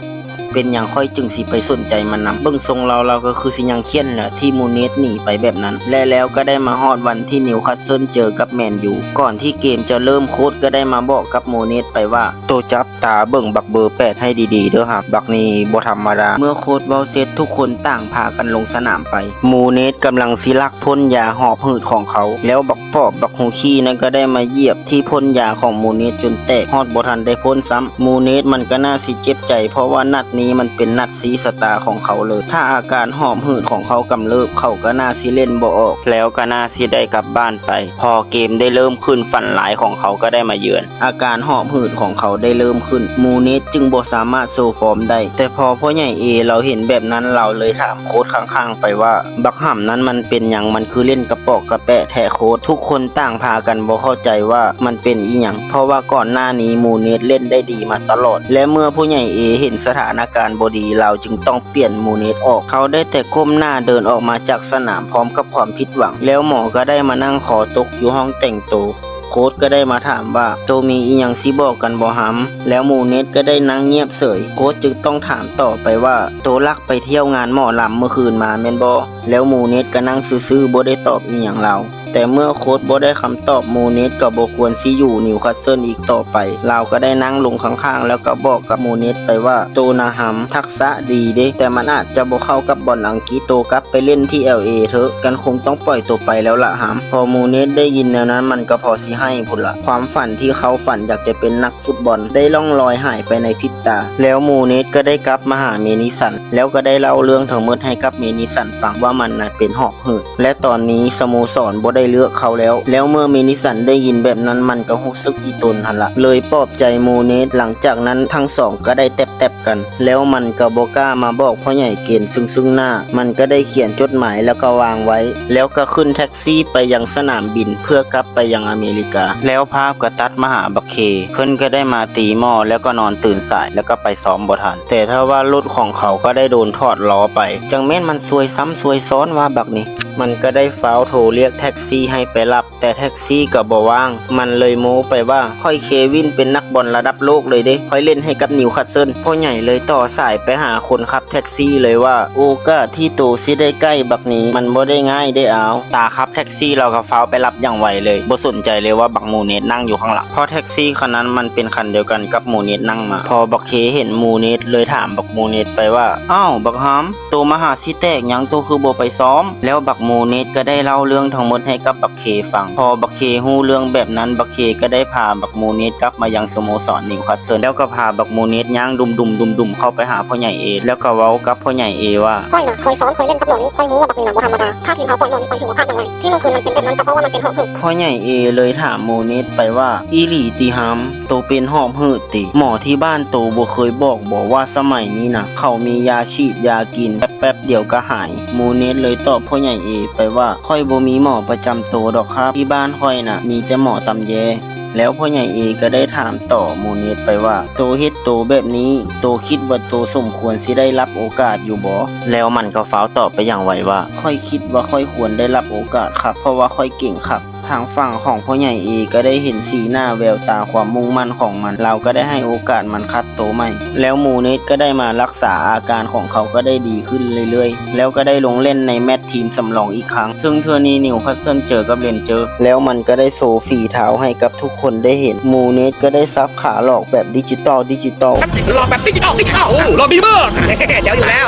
ເປັນຫຍັງຂ້ອຍຈຶ່ງຊິໄປສົນໃຈມັນນຳ? ເບິ່ງຊົງລາວ, ລາວກໍຄືຊິຍັງຄ້ຽນແຫຼະ ທີ່ໂມເນດໜີໄປແບບນັ້ນ. ແລະ ແລ້ວກໍໄດ້ມາຮອດວັນທີ່ນິວຄາສເຊິນເຈີກັບແມນຢູ. ກ່ອນທີ່ເກມຈະເລີ່ມ, ໂຄດກໍໄດ້ມາບອກກັບໂມເນດໄປວ່າ, ໂຕຈັບ ຕາເບິ່ງບັກເບີແປດໃຫ້ດີໆເດີຮຳ, ບັກນີ້ບໍ່ທຳມະດາ. ເມື່ອໂຄດເວົ້າເສັດ, ທຸກຄົນຕ່າງພາກັນລົງສະໜາມໄປ. ໂມເນດກຳລັງຊິລັກພົ່ນຢາຫອບຫືດຂອງເຂົາ, ແລ້ວບັກປອບບັກຫົວຂີ້ນັ້ນກໍໄດ້ມາຢຽບທີ່ພົ່ນຢາຂອງໂມເນດຈົນແຕກ, ຮອດບໍ່ທັນໄດ້ພົ່ນຊ້ຳ. ໂມເນດມັນກໍໜ້າຊິເຈັບໃຈ, ເພາະວ່ານັດ ນີ້ມັນເປັນນັດຊີ້ຊະຕາຂອງເຂົາເລີຍ. ຖ້າອາການຫອບຫືດຂອງເຂົາກຳເລີບ, ເຂົາກໍໜ້າຊິເລ່ນບໍ່ອອກ, ແລ້ວກໍໜ້າຊິໄດ້ກັບບ້ານໄປ. ພໍເກມໄດ້ເລີ່ມຂຶ້ນ, ຝັນຮ້າຍຂອງເຂົາກໍໄດ້ມາເຢືອນ. ອາການຫອບຫືດຂອງເຂົາໄດ້ເລີ່ມຂຶ້ນ, ມູເນດຈຶ່ງບໍ່ສາມາດໂຊຟອມໄດ້. ແຕ່ພໍພໍ່ໃຫຍ່ເອລາວເຫັນແບບນັ້ນ, ລາວເລີຍຖາມໂຄດຂ້າງໆໄປວ່າ, ບັກຫຳນັ້ນມັນເປັນຫຍັງ? ມັນຄືເລ່ນກະປອກກະແປະແທ້ໂຄດ. ທຸກຄົນຕ່າງພາກັນບໍ່ເຂົ້າໃຈວ່າມັນເປັນອີ່ຫຍັງ, ເພາະວ່າກ່ອນໜ້ານີ້ມູເນດເລ່ນໄດ້ດີມາຕະຫຼອດ. ແລະເມື່ອພໍ່ໃຫຍ່ເອເຫັນສະຖານະການບໍ່ດີ, ລາວຈຶ່ງຕ້ອງປ່ຽນມູເນດອອກ. ເຂົາໄດ້ແຕ່ກົ້ມໜ້າເດີນອອກມາຈາກສະໜາມພ້ອມກັບຄວາມຜິດຫວັງ. ແລ້ວໝໍກໍໄດ້ມານັ່ງຄໍຕົກຢູ່ຫ້ອງແຕ່ງໂຕ. ໂຄດກໍໄດ້ມາຖາມວ່າ, ໂຕມີອີ່ຫຍັງຊິບອກກັນບໍ່ຫຳ? ແລ້ວມູເນດກໍໄດ້ນັ່ງງຽບເສີຍ. ໂຄດຈຶ່ງຕ້ອງຖາມຕໍ່ໄປວ່າ, ໂຕລັກໄປທ່ຽວງານໝໍລຳມື້ຄືນມາແມ່ນບໍ່? ແລ້ວມູເນດກໍນັ່ງຊື່ໆ ບໍ່ໄດ້ຕອບອີ່ຫຍັງລາວ. ແຕ່ເມື່ອໂຄດບໍ່ໄດ້ຄຳຕອບ, ມູເນດກໍບໍ່ຄວນຊິຢູ່ນິວຄາສເຊິນອີກຕໍ່ໄປ. ລາວກໍໄດ້ນັ່ງລົງຂ້າງໆ ແລ້ວກໍບອກກັບມູເນດໄປວ່າ, ໂຕນະຫຳ ທັກສະດີເດ້, ແຕ່ມັນອາດຈະບໍ່ເຂົ້າກັບບອນອັງກິດ. ໂຕກັບໄປເລ່ນທີ່ແອລເອເຖາະ, ກັນຄົງຕ້ອງປ່ອຍໂຕໄປແລ້ວລະຫຳ. ພໍມູເນດໄດ້ຍິນແນວນັ້ນ, ມັນກໍພໍຊິໄຫ້ພຸ້ນລະ. ຄວາມຝັນທີ່ເຂົາຝັນຢາກຈະເປັນນັກ ຟຸດບອນໄດ້ລ່ອງລອຍຫາຍໄປໃນພິບຕາ. ແລ້ວມູເນດກໍໄດ້ກັບມາຫາເມນິສັນ ແລ້ວກໍໄດ້ເລົ່າເລື່ອງທັງໝົດໃຫ້ກັບເມນິສັນຟັງວ່າມັນນະເປັນຫອບຫືດ ແລະຕອນນີ້ສະໂມສອນບໍ່ໄດ້ເລືອກເຂົາແລ້ວ. ແລ້ວເມື່ອເມນິສັນໄດ້ຍິນແບບນັ້ນ ມັນກໍຮູ້ສຶກອີ່ຕົນຫັ້ນລະ ເລີຍປອບໃຈມູເນດ. ຫຼັງຈາກນັ້ນທັງສອງກໍໄດ້ແຕັບໆກັນ ແລ້ວມັນກໍບໍ່ກ້າມາບອກພໍ່ໃຫຍ່ເກນເຊິ່ງໆໜ້າ. ມັນກໍໄດ້ຂຽນຈົດໝາຍແລ້ວກໍວາງໄວ້ ແລ້ວກໍຂຶ້ນແທັກຊີໄປຍັງສະໜາມບິນເພື່ອກັບໄປຍັງອາເມລິກາ. ແລ້ວພາບກໍຕັດມາຫາບັກເຄ ເພິ່ນກໍໄດ້ມາຕີໝໍ ແລ້ວກໍນອນຕື່ນສາຍ ແລ້ວກໍໄປຊ້ອມບໍ່ທັນ. ແຕ່ທວ່າລົດຂອງເຂົາກໍໄດ້ໂດນຖອດລໍ້ໄປ. ຈັ່ງແມ່ນມັນຊວຍຊ້ຳຊວຍຊ້ອນວ່າບັກນີ້. ມັນກໍໄດ້ຟ້າວໂທລຽກແທັກຊີໃຫ້ໄປຮັບ ແຕ່ແທັກຊີກໍບໍ່ວ່າງ. ມັນເລີຍໂມ້ໄປວ່າ ຂ້ອຍເຄວິນເປັນນັກບອນລະດັບໂລກເລີຍເດ້ ຂ້ອຍເລ່ນໃຫ້ກັບນິວຄາສເຊິນ. ພໍ່ໃຫຍ່ເລີຍຕໍ່ສາຍໄປຫາຄົນຂັບແທັກຊີເລີຍວ່າ ໂອກາດທີ່ໂຕຊິໄດ້ໃກ້ບັກນີ້ ມັນບໍ່ໄດ້ງ່າຍເດ້ອາວ. ຕາຂັບແທັກຊີລາວກໍຟ້າວໄປຮັບຢ່າງໄວເລີຍ ບໍ່ສົນໃຈເລີຍວ່າບັກມູເນດນັ່ງຢູ່ຂ້າງຫຼັງ ເພາະແທັກຊີຄັນນັ້ນມັນເປັນຄັນດຽວກັນກັບມູເນດນັ່ງມາ. ພໍບັກເຄເຫັນມູເນດເລີຍຖາມບັກມູເນດໄປວ່າ ອ້າວ ບັກຫຳ ໂຕມະຫາຊິແຕກຫຍັງ ໂຕຄືບໍ່ໄປຊ້ອມ? ແລ້ວບັກມູເນດກໍໄດ້ເລົ່າເລື່ອງທັງໝົດໃຫ້ກັບບັກເຄຟັງ. ພໍບັກເຄຮູ້ເລື່ອງແບບນັ້ນ ບັກເຄກໍໄດ້ພາບັກມູເນດກັບມາຍັງສະໂມສອນນິວຄາສເຊິນ ແລ້ວກໍພາບັກມູເນດຍ່າງດຸ່ມໆໆເຂົ້າໄປຫາພໍ່ໃຫຍ່ເອ ແລ້ວກໍເວົ້າກັບພໍ່ໃຫຍ່ເອວ່າ ຂ້ອຍນະເຄີຍຊ້ອມເຄີຍຫຼິ້ນກັບໝໍນີ້ ຂ້ອຍຮູ້ວ່າບັກນີ້ນະບໍ່ທຳມະດາ. ຖ້າທີມເຮົາປ່ອຍໝໍນີ້ໄປຖືວ່າພາດຢ່າງໄວ. ທີ່ມື້ຄືນມັນເປັນແບບນັ້ນກໍເພາະວ່າມັນເປັນຫອບຫືດ. ພໍ່ໃຫຍ່ເອເລີຍຖາມມູເນດໄປວ່າ ອີ່ຫຼີຕິຫຳ? ໂຕເປັນຫອບຫືດຕິ? ໝໍທີ່ບ້ານໂຕບໍ່ເຄີຍບອກບໍວ່າສະໄໝນີ້ນະ ເຂົາມີຢາສີດຢາກິນ ແປັບໆດຽວກໍຫາຍ? ມູເນດເລີຍຕອບພໍ່ໃຫຍ່ເອໄປວ່າ ຂ້ອຍບໍ່ມີໝໍປະຈຳໂຕດອກຄັບ ທີ່ບ້ານຂ້ອຍນະມີແຕ່ໝໍຕຳແຢ. ແລ້ວພໍ່ໃຫຍ່ເອກໍໄດ້ຖາມຕໍ່ມູເນດໄປວ່າ ໂຕເຮັດໂຕແບບນີ້ ໂຕຄິດວ່າໂຕສົມຄວນຊິໄດ້ຮັບໂອກາດຢູ່ບໍ? ແລ້ວມັນກໍຟ້າວຕອບໄປຢ່າງໄວວ່າ ຂ້ອຍຄິດວ່າຂ້ອຍຄວນໄດ້ຮັບໂອກາດຄັບ ເພາະວ່າຂ້ອຍເກັ່ງຄັບ. ທາງຝັ່ງຂອງພໍ່ໃຫຍ່ເອກໍໄດ້ເຫັນສີໜ້າແວວຕາຄວາມມຸ່ງໝັ້ນຂອງມັນ ລາວກໍໄດ້ໃຫ້ໂອກາດມັນຄັດໂຕໃໝ່. ແລ້ວມູເນດກໍໄດ້ມາລັກສາອາການຂອງເຂົາກໍໄດ້ດີຂຶ້ນເລື້ອຍໆ ແລ້ວກໍໄດ້ລົງຫຼິ້ນໃນແມັດທີມສຳລອງອີກຄັ້ງ ເຊິ່ງເທື່ອນີ້ນິວຄາສເຊິນເຈີກັບເຣນເຈີ ແລ້ວມັນກໍໄດ້ໂຊຝີເທົ້າໃຫ້ກັບທຸກຄົນໄດ້ເຫັນ. ມູເນດກໍໄດ້ສັບຂາຫຼອກແບບດິຈິຕອລ ດິຈິຕອລ ຫຼອກແບບດິຈິຕອລ ດິຈິຕອລ ໂອ້ ຫຼອກດີມາກ ແຈວຢູ່ແລ້ວ.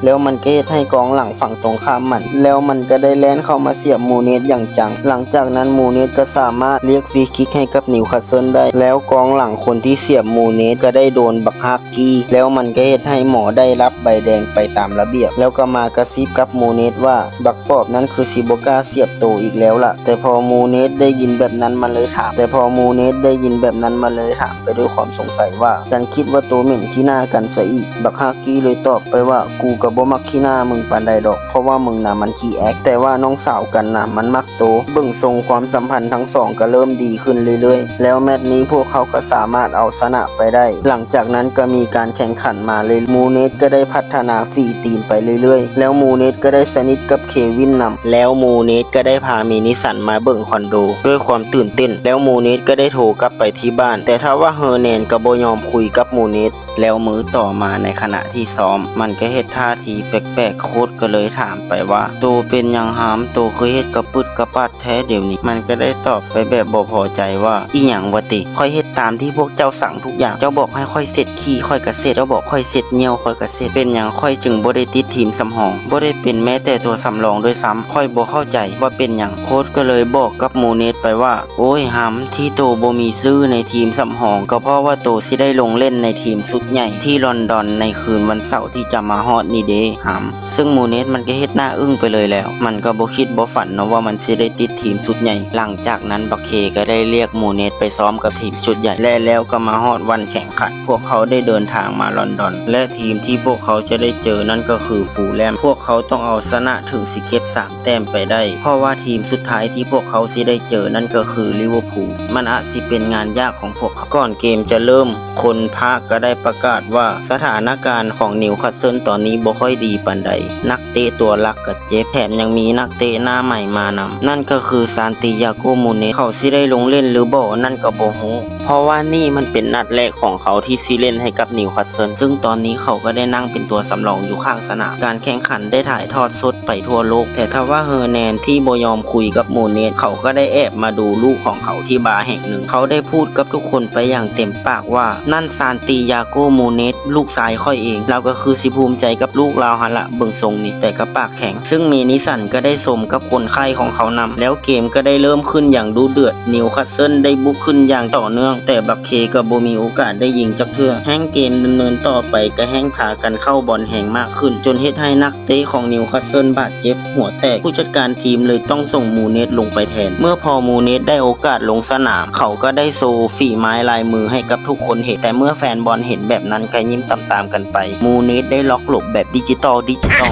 ແລ້ວມັນກໍເຮັດໃຫ້ກອງຫຼັງຝັ່ງຕົງຂ້າມມັນ ແລ້ວມັນກໍໄດ້ແລ່ນເຂົ້າມາສຽບມູເນດຢ່າງຈັງ. ຫຼັງຈາກນັ້ນມູເນດກໍສາມາດລຽກຟຣີຄິກໃຫ້ກັບນິວຄາສເຊິນໄດ້ ແລ້ວກອງຫຼັງຄົນທີ່ສຽບມູເນດກໍໄດ້ໂດນບັກຮາກກີ້ ແລ້ວມັນກໍເຮັດໃຫ້ໝໍໄດ້ຮັບໃບແດງໄປຕາມລະບຽບ ແລ້ວກໍມາກະຊິບກັບມູເນດວ່າ ບັກປອບນັ້ນຄືຊິບໍ່ກ້າສຽບໂຕອີກແລ້ວລະ. ແຕ່ພໍມູເນດໄດ້ຍິນແບບນັ້ນມັນເລີຍຖາມ ແຕ່ພໍມູເນດໄດ້ຍິນແບບນັ້ນມັນເລີຍຖາມ ໄປດ້ວຍຄວາມສົງໄສວ່າ ກັນຄິດວ່າໂຕເໝັນຂີ້ໜ້າກັນຊະອີກ. ບັກຮາກກີ້ເລີຍຕອບໄປວ່າ ກູກໍບໍ່ມັກຂີ້ໜ້າມຶງປານໃດດອກ ເພາະວ່າມຶງນະມັນຂີ້ແອກ ແຕ່ວ່ານ້ອງສາວກັນນະມັນມັກໂຕ. ເບິ່ງຊົງຄວາມສຳພັນທັງສອງກໍເລີ່ມດີຂຶ້ນເລື້ອຍໆ ແລ້ວແມັດນີ້ພວກເຂົາກໍສາມາດເອົາຊະນະໄປໄດ້. ຫຼັງຈາກນັ້ນກໍມີການແຂ່ງຂັນມາເລື້ອຍໆ ມູເນດກໍໄດ້ພັດທະນາຝີຕີນໄປເລື້ອຍໆ ແລ້ວມູເນດກໍໄດ້ສະໜິດກັບເຄວິນນຳ ແລ້ວມູເນດກໍໄດ້ພາເມນິສັນມາເບິ່ງຄອນໂດດ້ວຍຄວາມຕື່ນເຕັ້ນ ແລ້ວມູເນດກໍໄດ້ໂທກັບໄປ ທີ່ບ້ານ ແຕ່ທວ່າເຮີແນນກໍບໍ່ຍອມຄຸຍກັບມູເນດ. ແລ້ວມື້ຕໍ່ມາໃນຂະນະທີ່ຊ້ອມ ມັນກໍເຮັດທ່າທີແປກໆ ໂຄດກໍເລີຍຖາມໄປວ່າ ໂຕເປັນຫຍັງຫາມ ໂຕຄືເຮັດກະປຶດກະປັດແທ້ດຽວນີ້? ມັນກໍໄດ້ຕອບໄປແບບບໍ່ພໍໃຈວ່າ ອີ່ຫຍັງວະຕິ? ຂ້ອຍເຮັດຕາມທີ່ພວກເຈົ້າສັ່ງທຸກຢ່າງ ເຈົ້າບອກໃຫ້ຂ້ອຍເຊັດຂີ້ ຂ້ອຍກໍເຊັດ ເຈົ້າບອກຂ້ອຍເຊັດຍ່ຽວ ຂ້ອຍກໍເຊັດ ເປັນຫຍັງຂ້ອຍຈຶ່ງບໍ່ໄດ້ຕິດທີມສຳຮອງ ບໍ່ໄດ້ເປັນແມ້ແຕ່ຕົວສຳລອງດ້ວຍຊ້ຳ? ຂ້ອຍບໍ່ເຂົ້າໃຈວ່າເປັນຫຍັງ. ໂຄດກໍເລີຍບອກກັບມູເນດໄປວ່າ ໂອ້ຍ ຫຳ ທີ່ໂຕບໍ່ມີຊື່ໃນທີມສຳຮອງ ກໍເພາະວ່າໂຕຊິໄດ້ລົງຫຼິ້ນໃນທີມຊຸດ ໃຫຍ່ທີ່ລອນດອນໃນຄືນວັນເສົາທີ່ຈະມາຮອດນີ້ເດ້ ຫຳ. ເຊິ່ງມູເນດມັນກໍເຮັດໜ້າອຶ້ງໄປເລີຍແລ້ວ, ມັນກໍບໍ່ຄິດບໍ່ຝັນເນາະວ່າມັນຊິໄດ້ຕິດທີມຊຸດໃຫຍ່. ຫຼັງຈາກນັ້ນບັກເຄກໍໄດ້ລຽກມູເນດໄປຊ້ອມກັບທີມຊຸດໃຫຍ່ ແລະ ແລ້ວກໍມາຮອດວັນແຂ່ງຂັນ. ພວກເຂົາໄດ້ເດີນທາງມາລອນດອນ ແລະ ທີມທີ່ພວກເຂົາຈະໄດ້ເຈີນັ້ນກໍຄືຟູລແລມ. ພວກເຂົາຕ້ອງເອົາຊະນະເຖິງຊິເກັບສາມແຕ້ມໄປໄດ້ ເພາະວ່າທີມສຸດທ້າຍທີ່ພວກເຂົາຊິໄດ້ເຈີນັ້ນກໍຄືລິເວີພູລ. ມັນອາດຊິເປັນງານຍາກຂອງພວກເຂົາ. ກ່ອນເກມຈະເລີ່ມ, ຄົນພາກກໍໄດ້ປະກາດວ່າສະຖານະການຂອງນິວຄາສເຊິນຕອນນີ້ບໍ່ຄ່ອຍດີປານໃດ. ນັກເຕະຕົວຫຼັກກໍເຈັບ, ແຖມຍັງມີນັກເຕະໜ້າໃໝ່ມານຳ, ນັ້ນກໍຄືຊານຕີຢາໂກ ມູເນດ. ເຂົາຊິໄດ້ລົງເລ່ນຫຼືບໍ່ນັ້ນກໍບໍ່ຮູ້ ເພາະວ່ານີ້ມັນເປັນນັດແລກຂອງເຂົາທີ່ຊິເລ່ນໃຫ້ກັບນິວຄາສເຊິນ, ເຊິ່ງຕອນນີ້ເຂົາກໍໄດ້ນັ່ງເປັນຕົວສຳລອງຢູ່ຂ້າງສະໜາມ. ການແຂ່ງຂັນໄດ້ຖ່າຍທອດສົດໄປທົ່ວໂລກ, ແຕ່ທະວ່າເຮີແນນທີ່ບໍ່ຍອມຄຸຍກັບມູເນດ, ເຂົາກໍໄດ້ແອບມາດູລູກຂອງເຂົາທີ່ບາແຫ່ງໜຶ່ງ. ເຂົາໄດ້ພູດກັບທຸກຄົນໄປຢ່າງເຕັມປາກວ່າ, ນັ້ນຊານຕີຢາໂກ ມູເນດ, ລູກຊາຍຂ້ອຍເອງ. ລາວກໍຄືຊິພູມໃຈກັບລູກລາວຫັ້ນລະ, ເບິ່ງຊົງນີ້, ແຕ່ກໍປາກ ແຂງ, ເຊິ່ງເມນິສັນກໍໄດ້ຊົມກັບຄົນໄຂ້ຂອງເຂົານຳ. ແລ້ວເກມກໍໄດ້ເລີ່ມຂຶ້ນຢ່າງດຸເດືອດ, ນິວຄາສເຊິນໄດ້ບຸກຂຶ້ນຢ່າງຕໍ່ເນື່ອງ, ແຕ່ບັກເຄກໍບໍ່ມີໂອກາດໄດ້ຍິງຈັກເທື່ອ. ແຮ່ງເກມດຳເນີນຕໍ່ໄປກໍແຮ່ງພາກັນເຂົ້າບອນແຮງມາກຂຶ້ນ, ຈົນເຮັດໃຫ້ນັກເຕະຂອງນິວຄາສເຊິນບາດເຈັບຫົວແຕກ, ຜູ້ຈັດການທີມເລີຍຕ້ອງສົ່ງມູເນດລົງໄປແທນ. ເມື່ອພໍມູເນດໄດ້ໂອກາດລົງສະໜາມ, ເຂົາກໍໄດ້ໂຊຝີໄມ້ລາຍມືໃຫ້ກັບທຸກຄົນເຫັນ, ແຕ່ເມື່ອແຟນບອນເຫັນແບບນັ້ນກໍຍິ້ມຕາມໆກັນ ໄປ. ມູເນດໄດ້ລັອກຫຼົບແບບດິຈິຕອລ ດິຈິຕອ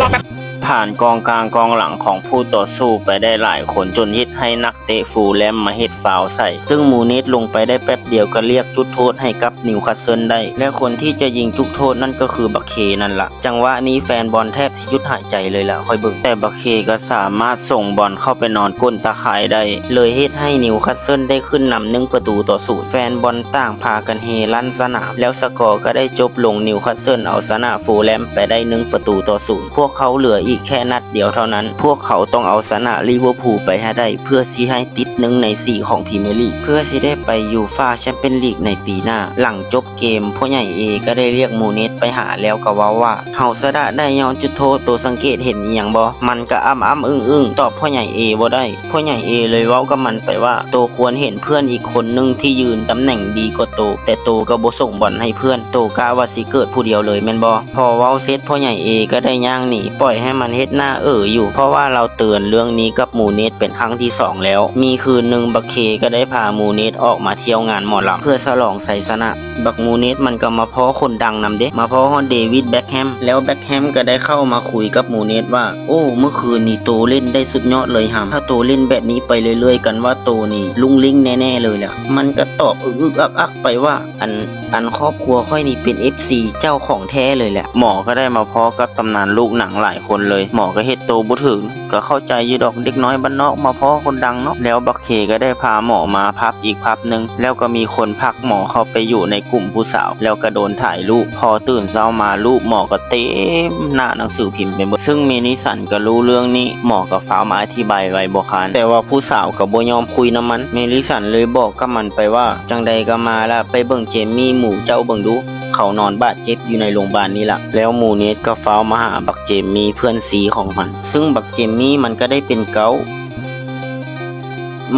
ລ ຜ່ານກອງກາງກອງຫຼັງຂອງຜູ້ຕໍ່ສູ້ໄປໄດ້ຫຼາຍຄົນ, ຈົນເຮັດໃຫ້ນັກເຕະຟູລແລມມາເຮັດຟາວໃສ່, ເຊິ່ງມູເນດລົງໄປໄດ້ແປັບດຽວກໍລຽກຈຸດໂທດໃຫ້ກັບນິວຄາສເຊິນໄດ້, ແລະ ຄົນທີ່ຈະຍິງຈຸດໂທດນັ້ນກໍຄືບັກເຄນັ້ນລະ. ຈັງຫວະນີ້ແຟນບອນແທບຊິຢຸດຫາຍໃຈເລີຍລະ, ຂ້ອຍເບິ່ງ, ແຕ່ບັກເຄກໍສາມາດສົ່ງບອນເຂົ້າໄປນອນກົ້ນຕາຂ່າຍໄດ້, ເລີຍເຮັດໃຫ້ນິວຄາສເຊິນໄດ້ຂຶ້ນນຳໜຶ່ງປະຕູຕໍ່ສູນ. ແຟນບອນຕ່າງພາກັນເຮລັ່ນສະໜາມ, ແລ້ວສະກໍກໍໄດ້ຈົບລົງ, ນິວຄາສເຊິນເອົາຊະນະຟູລແລມໄປໄດ້ໜຶ່ງປະຕູຕໍ່ສູນ. ພວກເຂົາເຫຼືອອີກແຄ່ນັດດຽວເທົ່ານັ້ນ, ພວກເຂົາຕ້ອງເອົາຊະນະລິເວີພູລໄປໃຫ້ໄດ້ ເພື່ອຊິໃຫ້ຕິດໜຶ່ງໃນສີ່ຂອງພຣີເມຍລີກ, ເພື່ອຊິໄດ້ໄປຢູຟາແຊັມປຽນລີກໃນປີໜ້າ. ຫຼັງຈົບເກມ, ພໍ່ໃຫຍ່ເອກໍໄດ້ລຽກມູເນດໄປຫາ ແລ້ວກໍເວົ້າວ່າ, ເຮົາຊະນະໄດ້ຍ້ອນຈຸດໂທດ, ໂຕສັງເກດເຫັນອີ່ຫຍັງບໍ່? ມັນກໍອ້ຳໆອຶ້ງໆ ຕອບພໍ່ໃຫຍ່ເອບໍ່ໄດ້. ພໍ່ໃຫຍ່ເອເລີຍເວົ້າກັບມັນໄປວ່າ, ໂຕຄວນເຫັນເພື່ອນອີກຄົນໜຶ່ງທີ່ຢືນຕຳແໜ່ງດີກວ່າໂຕ, ແຕ່ໂຕກໍບໍ່ສົ່ງບອນໃຫ້ເພື່ອນ. ໂຕກະວ່າຊິເກີດຜູ້ດຽວເລີຍແມ່ນບໍ່? ພໍເວົ້າເສັດ, ພໍ່ໃຫຍ່ເອກໍໄດ້ຍ່າງໜີ, ປ່ອຍໃຫ້ມັນເຮັດໜ້າເອີຢູ່, ເພາະວ່າລາວເຕືອນເລື່ອງນີ້ກັບມູເນດເປັນຄັ້ງທີສອງແລ້ວ. ມີຄືນໜຶ່ງ, ບັກເຄກໍໄດ້ພາມູເນດອອກມາທ່ຽວງານໝໍລຳ ເພື່ອສະຫຼອງໄຊຊະນະ. ບັກມູເນດມັນກໍມາພໍ້ຄົນດັງນຳເດ້, ມາພໍ້ຮອດເດວິດ ແບັກແຮມ, ແລ້ວແບັກແຮມກໍໄດ້ເຂົ້າມາຄຸຍກັບມູເນດວ່າ, ໂອ້ ມື້ຄືນນີ້ໂຕເລ່ນໄດ້ສຸດຍອດເລີຍຫຳ, ຖ້າໂຕເລ່ນແບບນີ້ໄປເລື້ອຍໆ ກັນວ່າໂຕນີ້ລຸ້ງເລັ່ງແນ່ໆເລີຍລະ. ມັນກໍຕອບອຶກໆອັກໆໄປວ່າ, ອັນ ອັນຄອບຄົວຂ້ອຍນີ້ເປັນເອັຟຊີເຈົ້າຂອງແທ້ເລີຍແຫຼະ. ໝໍກໍໄດ້ມາພໍ້ກັບຕຳນານລູກໜັງຫຼາຍຄົນເລີຍ, ໝໍກໍເຮັດໂຕບໍ່ຖືກ, ກໍເຂົ້າໃຈຢູ່ດອກ, ເດັກນ້ອຍບ້ານນອກມາພໍ້ຄົນດັງເນາະ. ແລ້ວບັກເຄກໍໄດ້ພາໝໍມາພັບອີກພັບໜຶ່ງ, ແລ້ວກໍມີຄົນພັກໝໍເຂົ້າໄປຢູ່ໃນກຸ່ມຜູ້ສາວ, ແລ້ວກໍໂດນຖ່າຍຮູບ. ພໍຕື່ນເຊົ້າມາ, ຮູບໝໍກໍເຕັມໜ້າໜັງສືພິມໄປໝົດ. ເຊິ່ງເມນິສັນກໍຮູ້ເລື່ອງນີ້, ໝໍກໍຟ້າວມາອະທິບາຍໄວບໍ່ຄານ, ແຕ່ວ່າຜູ້ສາວກໍບໍ່ຍອມຄຸຍນຳມັນ. ເມນິສັນເລີຍບອກກັບມັນໄປວ່າ, ຈັ່ງໃດກໍມາລະ, ໄປເບິ່ງເຈມມີ່ໝູເຈົ້າເບິ່ງດູ. ເຂົານອນບາດເຈັບຢູ່ໃນໂລງບານນີ້ລະ. ແລ້ວໝູເນດກໍຟ້າວມາຫາບັກເຈມມີ່ເພື່ອນຊີຂອງມັນ, ເຊິ່ງບັກເຈມມີ່ມັນກໍໄດ້ເປັນເກົາ.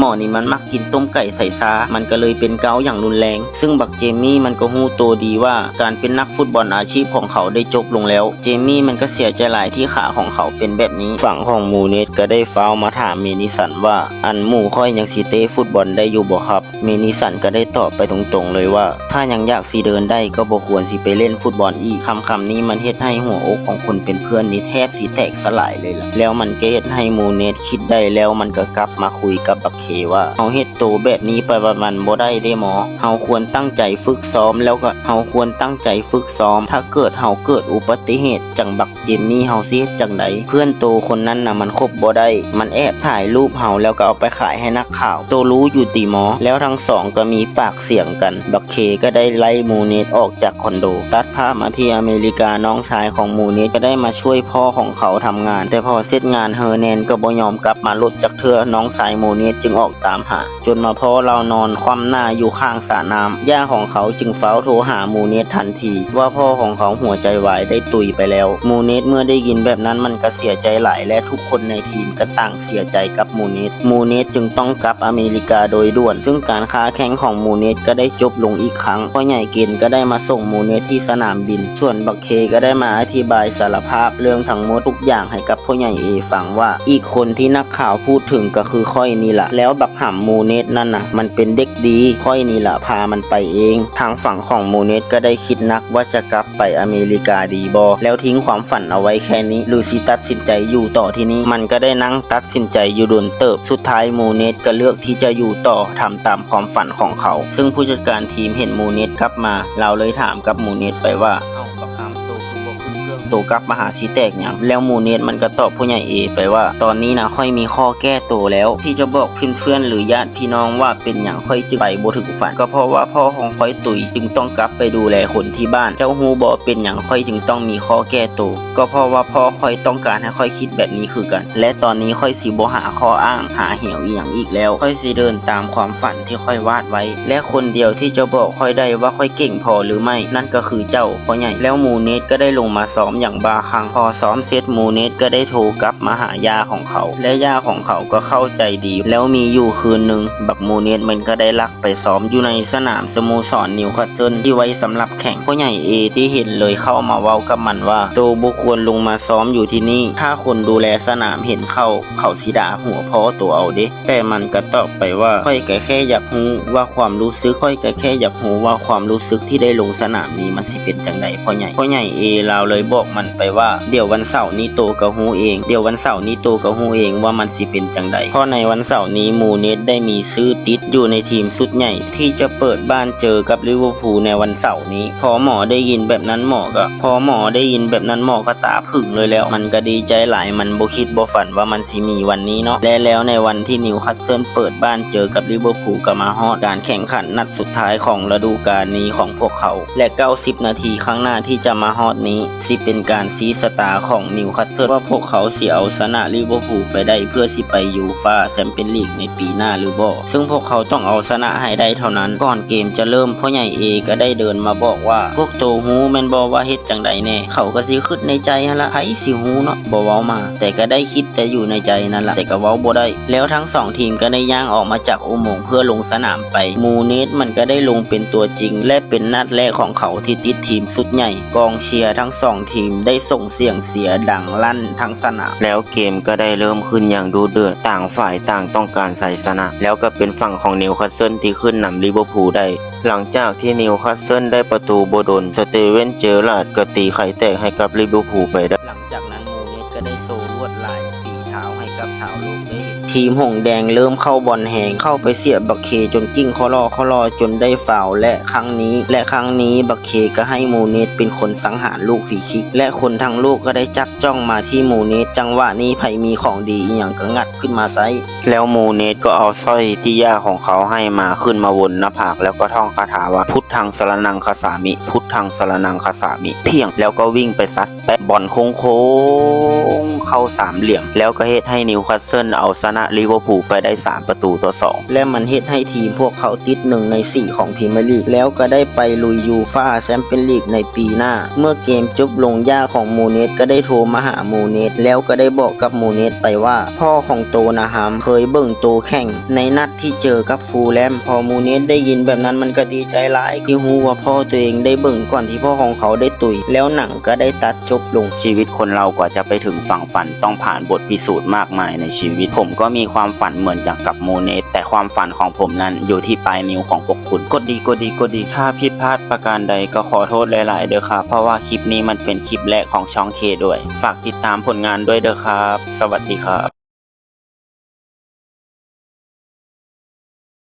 ໝໍນີ້ມັນມັກກິນຕົ້ມໄກ່ໃສ່ຊາ, ມັນກໍເລີຍເປັນເກົາຢ່າງຮຸນແຮງ. ເຊິ່ງບັກເຈມມີ່ມັນກໍຮູ້ໂຕດີວ່າການເປັນນັກຟຸດບອນອາຊີບຂອງເຂົາໄດ້ຈົບລົງແລ້ວ. ເຈມມີ່ມັນກໍເສຍໃຈຫຼາຍທີ່ຂາຂອງເຂົາເປັນແບບນີ້. ຝັ່ງຂອງໝູເນດກໍໄດ້ຟ້າວມາຖາມເມນິສັນວ່າ, ອັນໝູຂ້ອຍຍັງຊິເຕະຟຸດບອນໄດ້ຢູ່ບໍ່ຄັບ? ເມນິສັນກໍໄດ້ຕອບໄປຕົງໆເລີຍວ່າ, ຖ້າຍັງຢາກຊິເດີນໄດ້ກໍບໍ່ຄວນຊິໄປເລ່ນຟຸດບອນອີກ. ຄຳໆນີ້ມັນເຮັດໃຫ້ຫົວອົກຂອງຄົນເປັນເພື່ອນນີ້ແທບຊິແຕກສະຫຼາຍເລີຍລະ. ແລ້ວມັນກໍເຮັດໃຫ້ໝູເນດຄິດໄດ້, ແລ້ວມັນກໍກັບມາຄຸຍກັບບັກເຄວ່າ, ເຮົາເຮັດໂຕແບບນີ້ໄປວັນໆບໍ່ໄດ້ເດ້ໝໍ. ເຮົາຄວນຕັ້ງໃຈຝຶກຊ້ອມ, ແລ້ວກໍເຮົາຄວນຕັ້ງໃຈຝຶກຊ້ອມ. ຖ້າເກີດເຮົາເກີດອຸບັດຕິເຫດຈັ່ງບັກ ເຈມມີ່ເຮົາຊິເຮັດຈັ່ງໃດ? ເພື່ອນໂຕຄົນນັ້ນນະມັນຄົບບໍ່ໄດ້, ມັນແອບຖ່າຍຮູບເຮົາແລ້ວກໍເອົາໄປຂາຍໃຫ້ນັກຂ່າວ. ໂຕຮູ້ຢູ່ຕິໝໍ? ແລ້ວທັງສອງກໍມີປາກສຽງກັນ. ບັກເຄກໍໄດ້ໄລ່ໝູເນດອອກຈາກຄອນໂດ. ຕັດພາບມາທີ່ອາເມລິກາ, ນ້ອງຊາຍຂອງໝູເນດກໍໄດ້ມາຊ່ວຍພໍ່ຂອງເຂົາທຳງານ, ແຕ່ພໍເສັດງານເຮີແນນກໍບໍ່ຍອມກັບມາລົດຈັກເທື່ອ. ນ້ອງຊາຍໝູເນດຈຶ່ ອອກຕາມຫາ ຈົນມາພໍ້ລາວນອນຄວ່ຳໜ້າຢູ່ຂ້າງສະນ້ຳ. ຍ່າຂອງເຂົາຈຶ່ງຟ້າວໂທຫາມູເນດທັນທີວ່າພໍ່ຂອງເຂົາຫົວໃຈວາຍໄດ້ຕຸຍໄປແລ້ວ. ມູເນດເມື່ອໄດ້ຍິນແບບນັ້ນມັນກໍເສຍໃຈຫຼາຍ ແລະ ທຸກຄົນໃນທີມກໍຕ່າງເສຍໃຈກັບມູເນດ. ມູເນດຈຶ່ງຕ້ອງກັບອາເມລິກາໂດຍດ່ວນ, ຊຶ່ງການຄ້າແຂ່ງຂອງມູເນດກໍໄດ້ຈົບລົງອີກຄັ້ງ. ພໍ່ໃຫຍ່ເກນກໍໄດ້ມາສົ່ງມູເນດທີ່ສະໜາມບິນ, ສ່ວນບັກເຄກໍໄດ້ມາອະທິບາຍສາລະພາບເລື່ອງທັງໝົດທຸກຢ່າງໃຫ້ກັບພໍ່ໃຫຍ່ເອຟັງວ່າ ອີກຄົນທີ່ນັກຂ່າວພູດເຖິງກໍຄືຂ້ອຍນີ້ລະ, ແລ້ວບັກຫຳມູເນດນັ້ນນະ ມັນເປັນເດັກດີ, ຂ້ອຍນີ້ລະພາມັນໄປເອງ. ທາງຝັ່ງຂອງມູເນດກໍໄດ້ຄິດໜັກວ່າຈະກັບໄປອາເມລິກາດີບໍ່ ແລ້ວຖິ້ມຄວາມຝັນເອົາໄວ້ແຄ່ນີ້ ຫຼື ຊິຕັດສິນໃຈຢູ່ຕໍ່ທີ່ນີ້. ມັນກໍໄດ້ນັ່ງຕັດສິນໃຈຢູ່ດົນເຕີບ. ສຸດທ້າຍມູເນດກໍເລືອກທີ່ຈະຢູ່ຕໍ່ ທຳຕາມຄວາມຝັນຂອງເຂົາ. ຊຶ່ງຜູ້ຈັດການທີມເຫັນມູເນດກັບມາ, ລາວເລີຍຖາມກັບມູເນດໄປວ່າ, ເອົ້າ ບັກຫຳ ໂຕຄືບໍ່ຂຶ້ນເຄື່ອງ ໂຕກັບມາຫາຊິແຕກຫຍັງ? ແລ້ວມູເນດມັນກໍຕອບພໍ່ໃຫຍ່ເອໄປວ່າ, ຕອນນີ້ນະ ຂ້ອຍມີຂໍ້ແກ້ໂຕແລ້ວ ທີ່ຈະບອກເພື່ອນໆ ຫຼື ຍາດພີ່ນ້ອງວ່າເປັນຫຍັງຂ້ອຍຈຶ່ງໄປບໍ່ເຖິງຝັນ. ກໍເພາະວ່າພໍ່ຂອງຂ້ອຍຕຸຍ ຈຶ່ງຕ້ອງກັບໄປດູແລຄົນທີ່ບ້ານ. ເຈົ້າຮູ້ບໍ່ ເປັນຫຍັງຂ້ອຍຈຶ່ງຕ້ອງມີຂໍ້ແກ້ໂຕ? ກໍເພາະວ່າພໍ່ຂ້ອຍຕ້ອງການໃຫ້ຂ້ອຍຄິດແບບນີ້ຄືກັນ. ແລະ ຕອນນີ້ຂ້ອຍຊິບໍ່ຫາຂໍ້ອ້າງ ຫາຫຽວອີ່ຫຍັງອີກແລ້ວ. ຂ້ອຍຊິເດີນຕາມຄວາມຝັນທີ່ຂ້ອຍວາດໄວ້ ແລະ ຄົນດຽວທີ່ຈະບອກຂ້ອຍໄດ້ວ່າຂ້ອຍເກັ່ງພໍຫຼືໄມ່ ນັ້ນກໍຄືເຈົ້າ ພໍ່ໃຫຍ່. ແລ້ວມູເນດກໍໄດ້ລົງມາຊ້ອມຢ່າງບ້າຄື້ງ. ພໍຊ້ອມເສັດ ມູເນດກໍໄດ້ໂທກັບມາຫາຍ່າຂອງເຂົາ ແລະ ຍ່າຂອງເຂົາກໍເຂົ້າໃຈດີ. ແລ້ວມີຢູ່ຄືນໜຶ່ງ ບັກມູເນດມັນກໍໄດ້ລັກໄປຊ້ອມຢູ່ໃນສະໜາມສະໂມສອນນິວຄາສເຊິນທີ່ໄວ້ສຳລັບແຂ່ງ. ພໍ່ໃຫຍ່ເອທີ່ເຫັນເລີຍເຂົ້າມາເວົ້າກັບມັນວ່າ, ໂຕບໍ່ຄວນລົງມາຊ້ອມຢູ່ທີ່ນີ້, ຖ້າຄົນດູແລສະໜາມເຫັນເຂົ້າ ເຂົາຊິດ່າຫົວພໍ່ໂຕເອົາເດ້. ແຕ່ມັນກໍຕອບໄປວ່າ, ຂ້ອຍກໍແຄ່ຢາກຮູ້ວ່າຄວາມຮູ້ສຶກ, ຂ້ອຍກໍແຄ່ຢາກຮູ້ວ່າຄວາມຮູ້ສຶກທີ່ໄດ້ລົງສະໜາມນີ້ມັນຊິເປັນຈັ່ງໃດ ພໍ່ໃຫຍ່. ພໍ່ໃຫຍ່ເອລາວເລີຍບອກມັນໄປວ່າ, ດຽວວັນເສົານີ້ໂຕກໍຮູ້ເອງ, ດຽວວັນເສົານີ້ໂຕກໍຮູ້ເອງວ່າມັນຊິເປັນຈັ່ງໃດ. ເພາະໃນວັນເສົານີ້ ມູເນດໄດ້ມີຊື່ຕິດຢູ່ໃນທີມຊຸດໃຫຍ່ທີ່ຈະເປີດບ້ານເຈີກັບລິເວີພູໃນວັນເສົານີ້. ພໍໝໍໄດ້ຍິນແບບນັ້ນໝໍກໍ, ພໍໝໍໄດ້ຍິນແບບນັ້ນໝໍກໍຕາ ປຶ້ງເລີຍແລ້ວ. ມັນກໍດີໃຈຫຼາຍ, ມັນບໍ່ຄິດບໍ່ຝັນວ່າມັນຊິມີວັນນີ້ເນາະ. ແລະ ແລ້ວໃນວັນທີ່ນິວຄາສເຊິນເປີດບ້ານເຈີກັບລິເວີພູກໍມາຮອດ, ການແຂ່ງຂັນນັດສຸດທ້າຍຂອງລະດູການນີ້ຂອງພວກເຂົາ ແລະ ເກົ້າສິບນາທີຂ້າງໜ້າທີ່ຈະມາຮອດນີ້ ຊິເປັນການຊີ້ຊະຕາຂອງນິວຄາສເຊິນວ່າພວກເຂົາຊິເອົາຊະນະລິເວີພູໄປໄດ້ ເພື່ອຊິໄປຢູຟາແຊມປຽນລີກໃນປີໜ້າຫຼືບໍ່. ຊຶ່ງພວກເຂົາຕ້ອງເອົາຊະນະໃຫ້ໄດ້ເທົ່ານັ້ນ. ກ່ອນເກມຈະເລີ່ມ, ພໍ່ໃຫຍ່ເອກໍໄດ້ເດີນມາບອກວ່າ, ພວກໂຕຮູ້ແມ່ນບໍ່ວ່າເຮັດ ຈັ່ງໃດແດ່? ເຂົາກໍຊິຄິດໃນໃຈຫັ້ນລະ, ໃຜຊິຮູ້ເນາະ, ບໍ່ເວົ້າມາ. ແຕ່ກໍໄດ້ຄິດແຕ່ຢູ່ໃນໃຈນັ້ນລະ, ແຕ່ກໍເວົ້າບໍ່ໄດ້. ແລ້ວທັງສອງທີມກໍໄດ້ຍ່າງອອກມາຈາກອຸໂມງເພື່ອລົງສະໜາມໄປ. ມູເນດມັນກໍໄດ້ລົງເປັນຕົວຈິງ ແລະ ເປັນນັດແລກຂອງເຂົາທີ່ຕິດທີມຊຸດໃຫຍ່. ກອງເຊຍທັງສອງທີມໄດ້ສົ່ງສຽງເຊຍດັງລັ່ນທັງສະໜາມ. ແລ້ວເກມກໍໄດ້ເລີ່ມຂຶ້ນຢ່າງດຸເດືອດ, ຕ່າງຝ່າຍຕ່າງຕ້ອງການໄຊຊະນະ. ແລ້ວກໍເປັນຝັ່ງຂອງນິວຄາສເຊິນທີ່ຂຶ້ນນຳລິເວີພູໄດ້. ຫຼັງຈາກທີ່ນິວຄາສເຊິນໄດ້ປະຕູບໍ່ດົນ, ສະເຕເວັນ ເຈີລາດ ກໍຕີໄຂ່ແຕກໃຫ້ກັບລິເວີພູໄປໄດ້. ຫຼັງຈາກນັ້ນ ມູເນດກໍໄດ້ໂຊລວດລາຍຝີເທົ້າໃຫ້ກັບຊາວໂລກໄດ້ເຫັນ. ທີມຫົງແດງເລີ່ມເຂົ້າບອນແຮງ, ເຂົ້າໄປສຽບບັກເຄຈົນກິ້ງຄໍ່ລໍໆ ຈົນໄດ້ຟາວ ແລະ ຄັ້ງນີ້ ແລະ ຄັ້ງນີ້ບັກເຄກໍໃຫ້ມູເນດເປັນຄົນສັງຫານລູກຟຣີຄິກ ແລະ ຄົນທັງໂລກກໍໄດ້ຈັບຈ້ອງມາທີ່ມູເນດ. ຈັງຫວະນີ້ໃຜມີຂອງດີອີ່ຫຍັງກໍງັດຂຶ້ນມາໃຊ້. ແລ້ວມູເນດກໍເອົາສ້ອຍທີ່ຍ່າຂອງເຂົາໃຫ້ມາຂຶ້ນມາວົນໜ້າຜາກ ແລ້ວກໍທ່ອງຄາຖາວ່າ ພຸດທັງສະລະນັງຄະສາມິ ພຸດທັງສະລະນັງຄະສາມິ ພຽງ ແລ້ວກໍວິ່ງໄປຊັດແປະບອນໂຄ້ງໆ ເຂົ້າສາມຫຼ່ຽມ ແລ້ວກໍເຮັດໃຫ້ນິວຄາສເຊິນເອົາຊະນະລິເວີພູໄປໄດ້ສາມປະຕູຕໍ່ສອງ ແລະ ມັນເຮັດໃຫ້ທີມພວກເຂົາຕິດໜຶ່ງໃນສີ່ຂອງພຣີເມຍລີກ ແລ້ວກໍໄດ້ໄປລຸຍຢູຟາແຊມປຽນລີກໃນປີໜ້າ. ເມື່ອເກມຈົບລົງ ຍ່າຂອງມູເນດກໍໄດ້ໂທມາຫາມູເນດ ແລ້ວກໍໄດ້ບອກກັບມູເນດໄປວ່າ ພໍ່ຂອງໂຕນະຮຳເຄີຍເບິ່ງໂຕແຂ່ງໃນນັດທີ່ເຈີກັບຟູລແຮມ. ພໍມູເນດໄດ້ຍິນແບບນັ້ນ ມັນກໍດີໃຈຫຼາຍທີ່ຮູ້ວ່າພໍ່ຕົວເອງໄດ້ເບິ່ງກ່ອນທີ່ພໍ່ຂອງເຂົາໄດ້ຕຸຍ, ແລ້ວໜັງກໍໄດ້ຕັດຈົບລົງ. ຊີວິດຄົນເຮົາກວ່າຈະໄປເຖິງຝັ່ງຝັນ ຕ້ອງຜ່ານບົດພິສູດມາກມາຍໃນຊີວິດ. ຜົມກໍມີຄວາມຝັນເໝືອນຢ່າງກັບມູເນດ, ແຕ່ຄວາມຝັນຂອງຜົມນັ້ນຢູ່ທີ່ປາຍນິ້ວຂອງພວກຄຸນ. ກົດດີ, ກົດດີ, ກົດດີ. ຖ້າຜິດພາດປະການໃດກໍຂໍໂທດຫຼາຍໆເດີຄັບ, ເພາະວ່າຄລິບນີ້ມັນເປັນຄລິບແລກຂອງຊ່ອງເຄດ້ວຍ. ຝາກຕິດຕາມຜົນງານດ້ວຍເດີຄັບ. ສະຫວັດດີຄັບ.